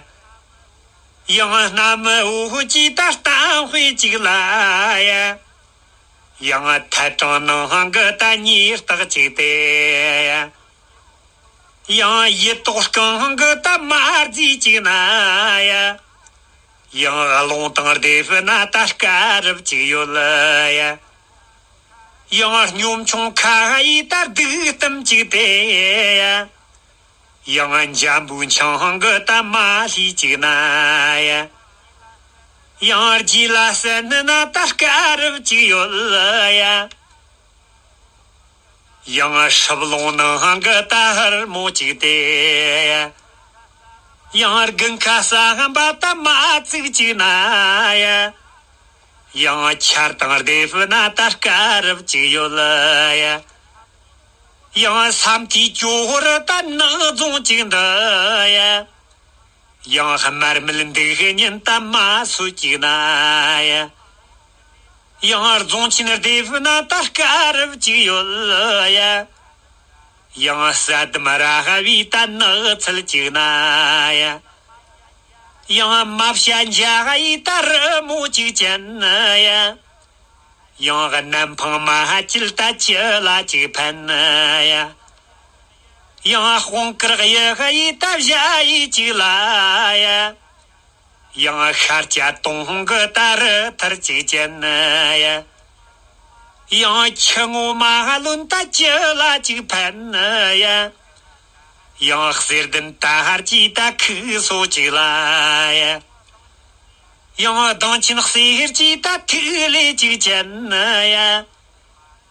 ཡང་གནམ་འོག་གི་ད་གཏམ་དཔེ་གཅིག་ལ་ཡ། ཡང་ཐལ་དྲངས་ནང་གི་ད་ཉེས་རྟགས་གཅིག་དེ་ཡ། ཡང་ཡིད་དོགས་རྐང་གི་ད་མ་རྫི་གཅིག་ན་ཡ། ཡང་རླུང་དང་ལྡེབས་ན་ད་སྐ་རབ་གཅིག་ཡོད་ལ་ཡ། ཡང་སྙོམ་ཆུང་ཁ་ཡི་ད་སྡིག་གཏམ་གཅིག་དེ་ཡ། ཡང་འཇམ་པོའི་འཆང་གི་ད་མ་ལྷས་གཅིག་ན་ཡ། ཡང་རྗེས་ལ་གསན་ན་ད་སྐ་རབ་གཅིག་ཡོད་ལ་ཡ། ཡང་སྲིབ་ལོང་ནང་གི་ད་ཧར་མོ་གཅིག་དེ་ཡ། ཡང་དགུན་ཁ་ས་ཧམ་པ་ད་མ་ཚིག་གཅིག་ན་ཡ། ཡང་ཆར་དང་ལྡེབས་ན་ད་སྐ་རབ་གཅིག་ཡོད་ལ་ཡ། ཡང་ས་མཐའི་ཅོ་རི་ད་ནག་རྫོང་གཅིག་འདི་ཡ། ཡང་དམར་མེད་འདུག་ཉིན་ད་མ་སུ་གཅིག་ན་ཡ། ཡང་རྫོང་ཆེན་ལྡེབས་ན་ད་སྐ་རབ་གཅིག་ཡོད་ལ་ཡ། ཡང་ས་དམ་ར་ཧ་བའི་ད་ནགས་ཚལ་གཅིག་ན་ཡ། ཡང་མ་བྱ་འཇའ་ཡི་ད་རི་མོ་གཅིག་ཅན་ཡ། ཡང་གནམ་འཕང་མ་ཧ་ཅིལ་ད་ཅི་ལ་གཅིག་ཕན་ཡ། ཡང་དཔུང་དཀར་གཡུ་ཡི་ད་བཞད་ཡི་གཅིག་ལ་ཡ། ཡང་ཤར་སྐྱ་དུང་གི་ད་རི་ཐུར་གཅིག་ཅན་ཡ། ཡང་ཁྱི་ངོ་མ་ལོན་ད་ཅི་ལ་གཅིག་ཕན་ཡ། ཡང་གསེར་ལྡན་ད་ཧར་གྱི་ད་ཁུག་སོ་གཅིག་ལ་ཡ། ཡང་གདངས་ཆེན་གསེར་གྱི་ད་ཐིག་ལེ་གཅིག་ཅན་ཡ།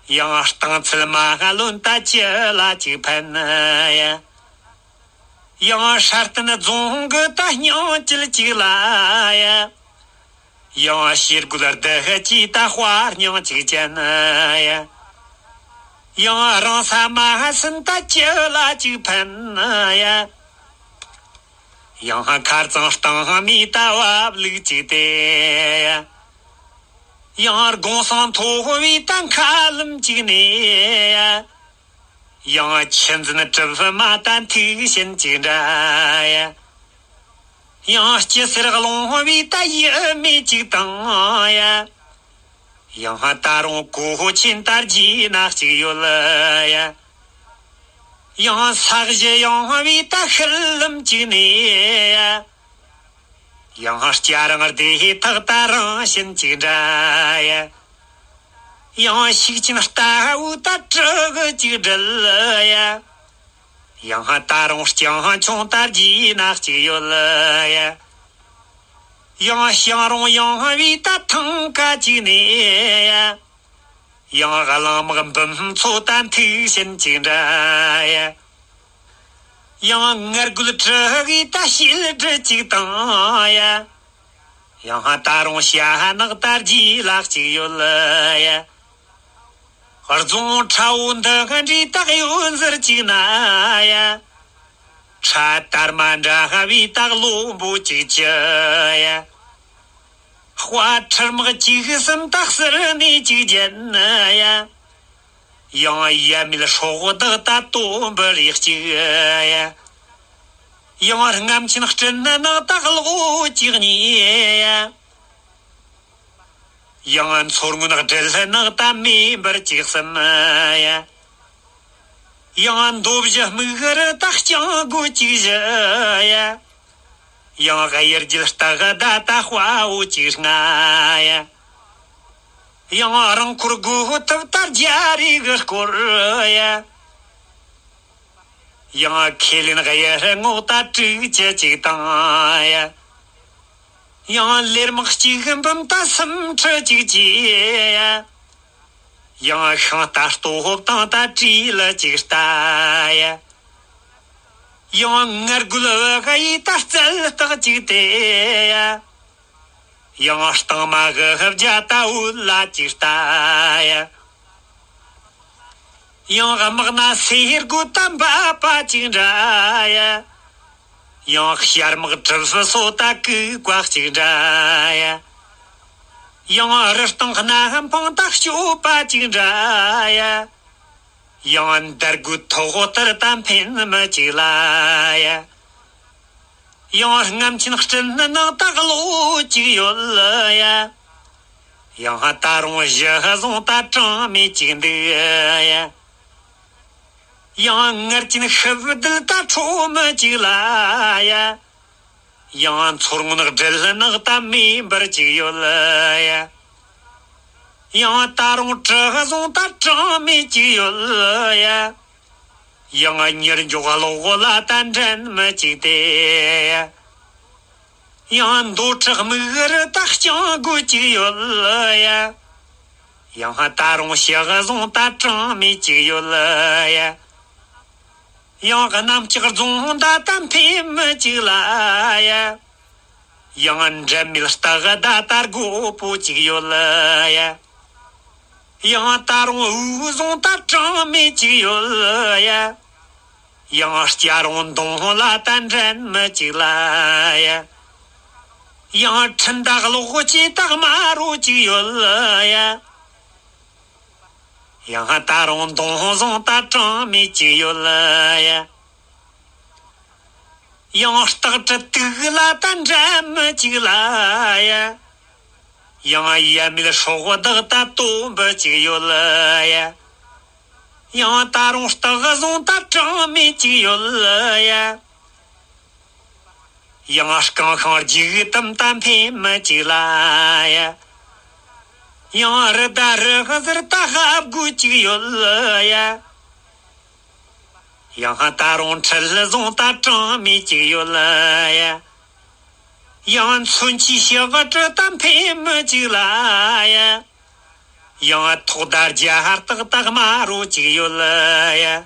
ཡང་སྟེང་ཚལ་མ་ལོན་ད་ཅི་ལ་གཅིག་ཕན་ཡ། ཡང་སྲ་བརྟན་རྫོང་གི་ད་སྙིང་བཅུད་གཅིག་ལ་ཡ། ཡང་ཕྱི་རྒོད་བདུད་ཀྱི་ད་དཔའ་སྙིང་གཅིག་ཅན་ཡ། ཡང་རང་ས་མ་ཟིན་ད་ཅི་ལ་གཅིག་ཕན་ཡ། ཡང་མཁར་གཙང་སྟེང་མི་ད་བབ་ལུག་གཅིག་སྟེ་ཡ། ཡང་དགོང་སང་མཐོ་བའི་ད་མཁའ་ལམ་གཅིག་ནས་ཡ། ཡང་ཆུ་འཛིན་གྲུབ་མ་ད་མཐུག་ཤིན་གཅིག་འདྲ་ཡ། ཡང་སྐྱི་སེར་རླུང་བའི་ད་ཡུ་མེ་གཅིག་དང་ཡ། ཡང་ད་རུང་གོ་ཆེན་ད་རྒྱུས་ན་གཅིག་ཡོད་ཡ། ཡང་ས་གཞི་ཡང་བའི་ད་ཤུལ་ལམ་གཅིག་ནས་ཡ། ཡང་སྐྱ་རང་སྡེ་ཐག་ད་རང་བཞིན་གཅིག་འདྲ་ཡ། ཡང་ཤུག་ཆེན་ལྟ་བུ་ད་གྲི་གི་གཅིག་སྒྲིལ་ཡ། ཡང་ད་རུང་རྐྱང་ཆུང་ད་རྒྱུས་ན་གཅིག་ཡོད་ཡ། ཡང་ཞང་རུང་ཡང་བའི་ད་ཐང་ཀ་གཅིག་ནས་ཡ། ཡང་གླང་དམག་འབུམ་ཚོ་ད་མཐུག་ཤིན་གཅིག་འདྲ་ཡ། ཡང་ངར་རྒོད་གྲི་གི་ད་ཤེལ་གྲི་གཅིག་དང་ཡ། ཡང་ད་རུང་ཤ་ནག་ད་རྒྱུས་ལ་གཅིག་ཡོད་ཡ། རྫོང་ཁྲ་བོ་འདི་ག་འདྲའི་ད་གཡོ་འཛེར་གཅིག་ན་ཡ། ཁྲ་དར་མ་འདྲ་བའི་ད་གློ་འབོ་གཅིག་ཅི་ཡ། དཔའ་ཁྲིར་དམག་གཅིག་གསུམ་ད་གསེར་ནས་གཅིག་བརྒྱན་ཡ། ཡང་ཡ་མིལ་སྲོག་བདག་ད་དོམ་བུ་རིགས་གཅིག་ཡ། ཡང་རྔམ་ཆེན་སྤྲིན་ནག་ད་གློ་གཅིག་གཉིས་ཡ། ཡང་མཚོ་སྔོན་སྦྲུལ་ནག་ད་མེ་འབར་གཅིག་གསུམ་ཡ། ཡང་མདོ་བཞི་སྨུག་རི་ད་རྐྱང་སྒོ་གཅིག་བཞི་ཡ། ཡང་གཡུ་རྒྱལ་སྟག་ཟླ་ད་དཔའ་བོ་གཅིག་ལྔ་ཡ། ཡང་རང་འཁོར་སྒོ་ཐུབ་ད་རྒྱ་རི་གི་སྐོར་ཡ། ཡང་ཁས་ལེན་གཡུ་རྔོག་ད་དྲུག་ཅུ་གཅིག་དང་ཡ། ཡང་ལེར་དམག་གཅིག་འབུམ་ད་སུམ་ཁྲི་གཅིག་བཅས་ཡ། ཡང་ཤིང་རྟ་སྟོབས་དང་ད་བྲིས་ལ་གཅིག་རྟ་ཡ། ཡང་ངར་རྒོད་བུ་ག་ཡི་ད་རྩལ་སྟག་གཅིག་སྟེ་ཡ། ཡང་སྟེང་མ་གི་བརྒྱ་ད་འུ་ལ་གཅིག་རྟ་ཡ། ཡང་དམག་ན་སེར་རྒོད་ད་འབབ་པ་གཅིག་འདྲ་ཡ། ཡང་ཤར་དམག་གྲུ་བཞི་སོ་ད་གུག་པ་གཅིག་འདྲ་ཡ། ཡང་རི་སྟེང་གནམ་འཕང་ད་གཅོད་པ་གཅིག་འདྲ་ཡ། ཡང་འདར་རྒོད་ཐོག་ལྟར་ད་འཕེན་མི་གཅིག་ལ་ཡ། ཡང་རྔམ་ཆེན་སྤྲིན་ནག་ད་གློ་གཅིག་ཡོད་ཡ། ཡང་ད་རུང་གཞི་བཟུང་ད་གྲངས་མེད་གཅིག་འདུག་ཡ། ཡང་ངར་ཆེན་ཤི་བདུད་ད་ཁྲོ་མི་གཅིག་ལ་ཡ། ཡང་མཚོ་སྔོན་སྦྲུལ་ནག་ད་མེ་འབར་གཅིག་ཡོད་ཡ། ཡང་ད་རུང་གྲི་བཟུང་ད་གྲངས་མེད་གཅིག་ཡོད་ཡ། ཡང་གཉེར་མགྱོགས་གློག་ལ་ད་འགྲན་མི་གཅིག་སྟེ། ཡང་འདོད་ཁྲག་མིག་རི་ད་རྐྱང་སྒོ་གཅིག་ཡོད་ཡ། ཡང་ད་རུང་ཤག་བཟུང་ད་གྲངས་མེད་གཅིག་ཡོད་ཡ། ཡང་གནམ་ལྕགས་རྫོང་ད་ད་འཕེན་མི་གཅིག་ལ་ཡ། ཡང་འབྲད་མེད་སྟག་ཟླ་ད་རྒོད་པོ་གཅིག་ཡོད་ཡ། ཡང་ད་རུང་འུ་བཟུང་ད་གྲངས་མེད་གཅིག་ཡོད་ཡ། ཡང་སྐྱ་རོང་མདུང་ལ་ད་འགྲན་མི་གཅིག་ལ་ཡ། ཡང་ཁྲིན་ད་གློག་ཅེ་ད་དམར་རོ་གཅིག་ཡོད་ཡ། ཡང་ད་རུང་མདུང་བཟུང་ད་གྲངས་མེད་གཅིག་ཡོད་ཡ། ཡང་སྟག་གྲི་དུག་ལ་ད་འགྲན་མི་གཅིག་ལ་ཡ། ཡང་ཡ་མེད་སྲོག་བདག་ད་དོམ་བུ་གཅིག་ཡོད་ཡ། ཡང་ད་རུང་སྟག་བཟང་ད་གྲངས་མེད་ཅིག་ཡོད་ཡ། ཡང་རྐང་ཤིང་རྒྱུག་དམ་ད་འཕེན་མི་ཅིག་ལ་ཡ། ཡང་རི་ད་རི་ཟུར་ད་ཧབ་དགོས་ཅིག་ཡོད་ཡ། ཡང་ད་རུང་ཁྲི་བཟང་ད་གྲངས་མེད་ཅིག་ཡོད་ཡ། ཡང་མཚོན་ཆའི་ཞག་གྲི་ད་འཕེན་མི་ཅིག་ལ་ཡ། ཡང་ཐོག་ད་རྒྱ་སྟག་ད་དམར་རོ་ཅིག་ཡོད་ཡ།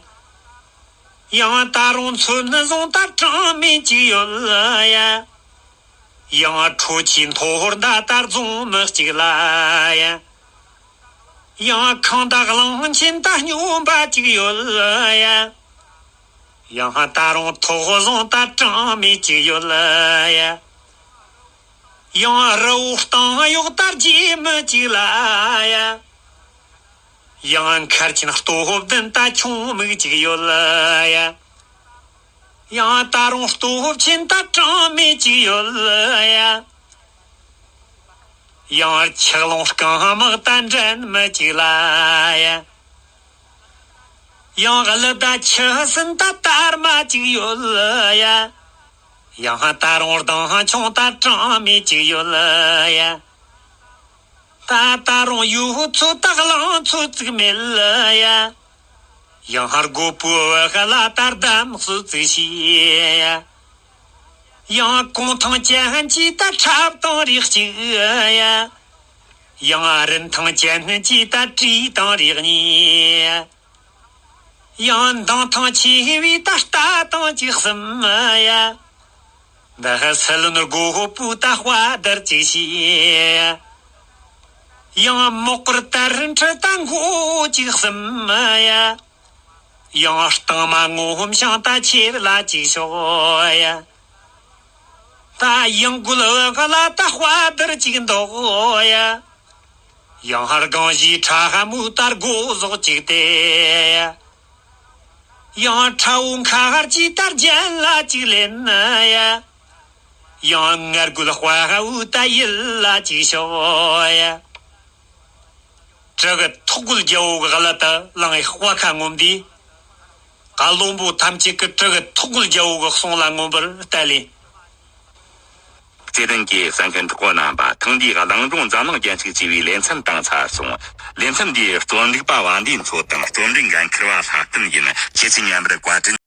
ཡང་ད་རུང་མཚོན་བཟང་ད་གྲངས་མེད་ཅིག་ཡོད་ཡ། ཡང་ཁྲོ་ཆུའི་མཐོ་ཧོར་ད་ད་རྫོང་མི་གཅིག་ལ་ཡ། ཡང་ཁང་ད་གླང་ཆེན་ད་སྨྱོན་པ་ཅིག་ཡོད་ཡ། ཡང་ད་རུང་ཐོག་བཟང་ད་གྲངས་མེད་ཅིག་ཡོད་ཡ། ཡང་རི་བོ་སྟེང་གཡོག་ད་རྒྱས་མི་ཅིག་ལ་ཡ། ཡང་མཁར་ཆེན་སྟོབས་ལྡན་ད་ཆུང་མིག་ཅིག་ཡོད་ཡ། ཡང་ད་རུང་སྟོབས་ཆེན་ད་གྲངས་མེད་ཅིག་ཡོད་ཡ། ཡང་ཆུ་ཀླུང་རྐང་དམག་ད་འགྲན་མི་ཅིག་ལ་ཡ། ཡང་གླུ་ད་ཆུ་སྲིན་ད་དར་མ་ཅིག་ཡོད་ཡ། ཡང་ད་རུང་ལྡང་ཆུང་ད་གྲངས་མེད་ཅིག་ཡོད་ཡ། ད་ད་རུང་ཡུལ་ཚོ་ད་གླང་ཚོ་ཙིག་མེད་ཡ། ཡང་ཧར་རྒོད་པོའི་བུ་ག་ལ་ད་རྡམ་སུ་ཙིག་ཤི་ཡ། ཡང་གུང་ཐང་ཅན་གྱི་ད་ཁྲབ་དང་རིགས་གཅིག་ཡ། ཡང་རིན་ཐང་ཅན་གྱི་ད་གྲི་དང་རིགས་གཉིས་ཡ། ཡང་མདངས་ཐང་ཆེ་བའི་ད་རྟ་དང་གཅིག་གསུམ་ཡ། འདི་ཧ་སི་ལུན་རྒོད་པོ་ད་དཔའ་དར་གཅིག་ཤི་ཡ། ཡང་མོག་གུར་དར་ཁྲི་ད་མགོ་གཅིག་གསུམ་ཡ། ཡང་སྟག་མ་ངོ་ཤང་ད་ཆེར་ལ་གཅིག་ཤོག་ཡ། ད་ཡང་རྒོད་བུ་ག་ལ་ད་དཔའ་དར་གཅིག་འདོགས་ཡ། ཡང་ཧར་གང་བཞིའི་ཁྲ་ཧ་མོ་ད་རྒོ་ཟོག་གཅིག་སྟེ། ཡང་ཁྲ་བོ་མཁའ་ཧར་གྱི་ད་རྒྱན་ལ་གཅིག་ལེན་ཡ། ཡང་ངར་རྒོད་དཔའ་ཧ་བོ་ད་ཡིད་ལ་གཅིག་ཤོག་ཡ། གྲི་གི་ཐོག་རྒོད་རྒྱལ་བོ་གི་གླུ་ད་ལངས་དཔའ་ཁ་ངོམ་དུས། བློན་པོ་ཐམས་ཅད་ཀྱིས་གྲི་གི་ཐོག་རྒོད་རྒྱལ་བོ་གི་གསུང་ལ་ངོམ་པར་བལྟ་ལེ། བརྩེ་ལྡན་གྱི་གསན་མཁན་གྲོགས་པོ་རྣམ་པ། ཐེངས་འདིའི་གླིང་སྒྲུང་འཛམ་གླིང་རྒྱན་ཞིག་ཅེས་པའི་ལེ་ཚན་དང་ཚར་སོང་། ལེ་ཚན་འདིའི་རྩོམ་སྒྲིག་པ་བ་འདིའི་མཚོ་དང་རྩོམ་སྒྲིག་འགན་འཁུར་བ་ལྷ་བསྟན་ཡིན། ཁྱེད་ཚོས་ཉན་པར་བཀའ་དྲིན།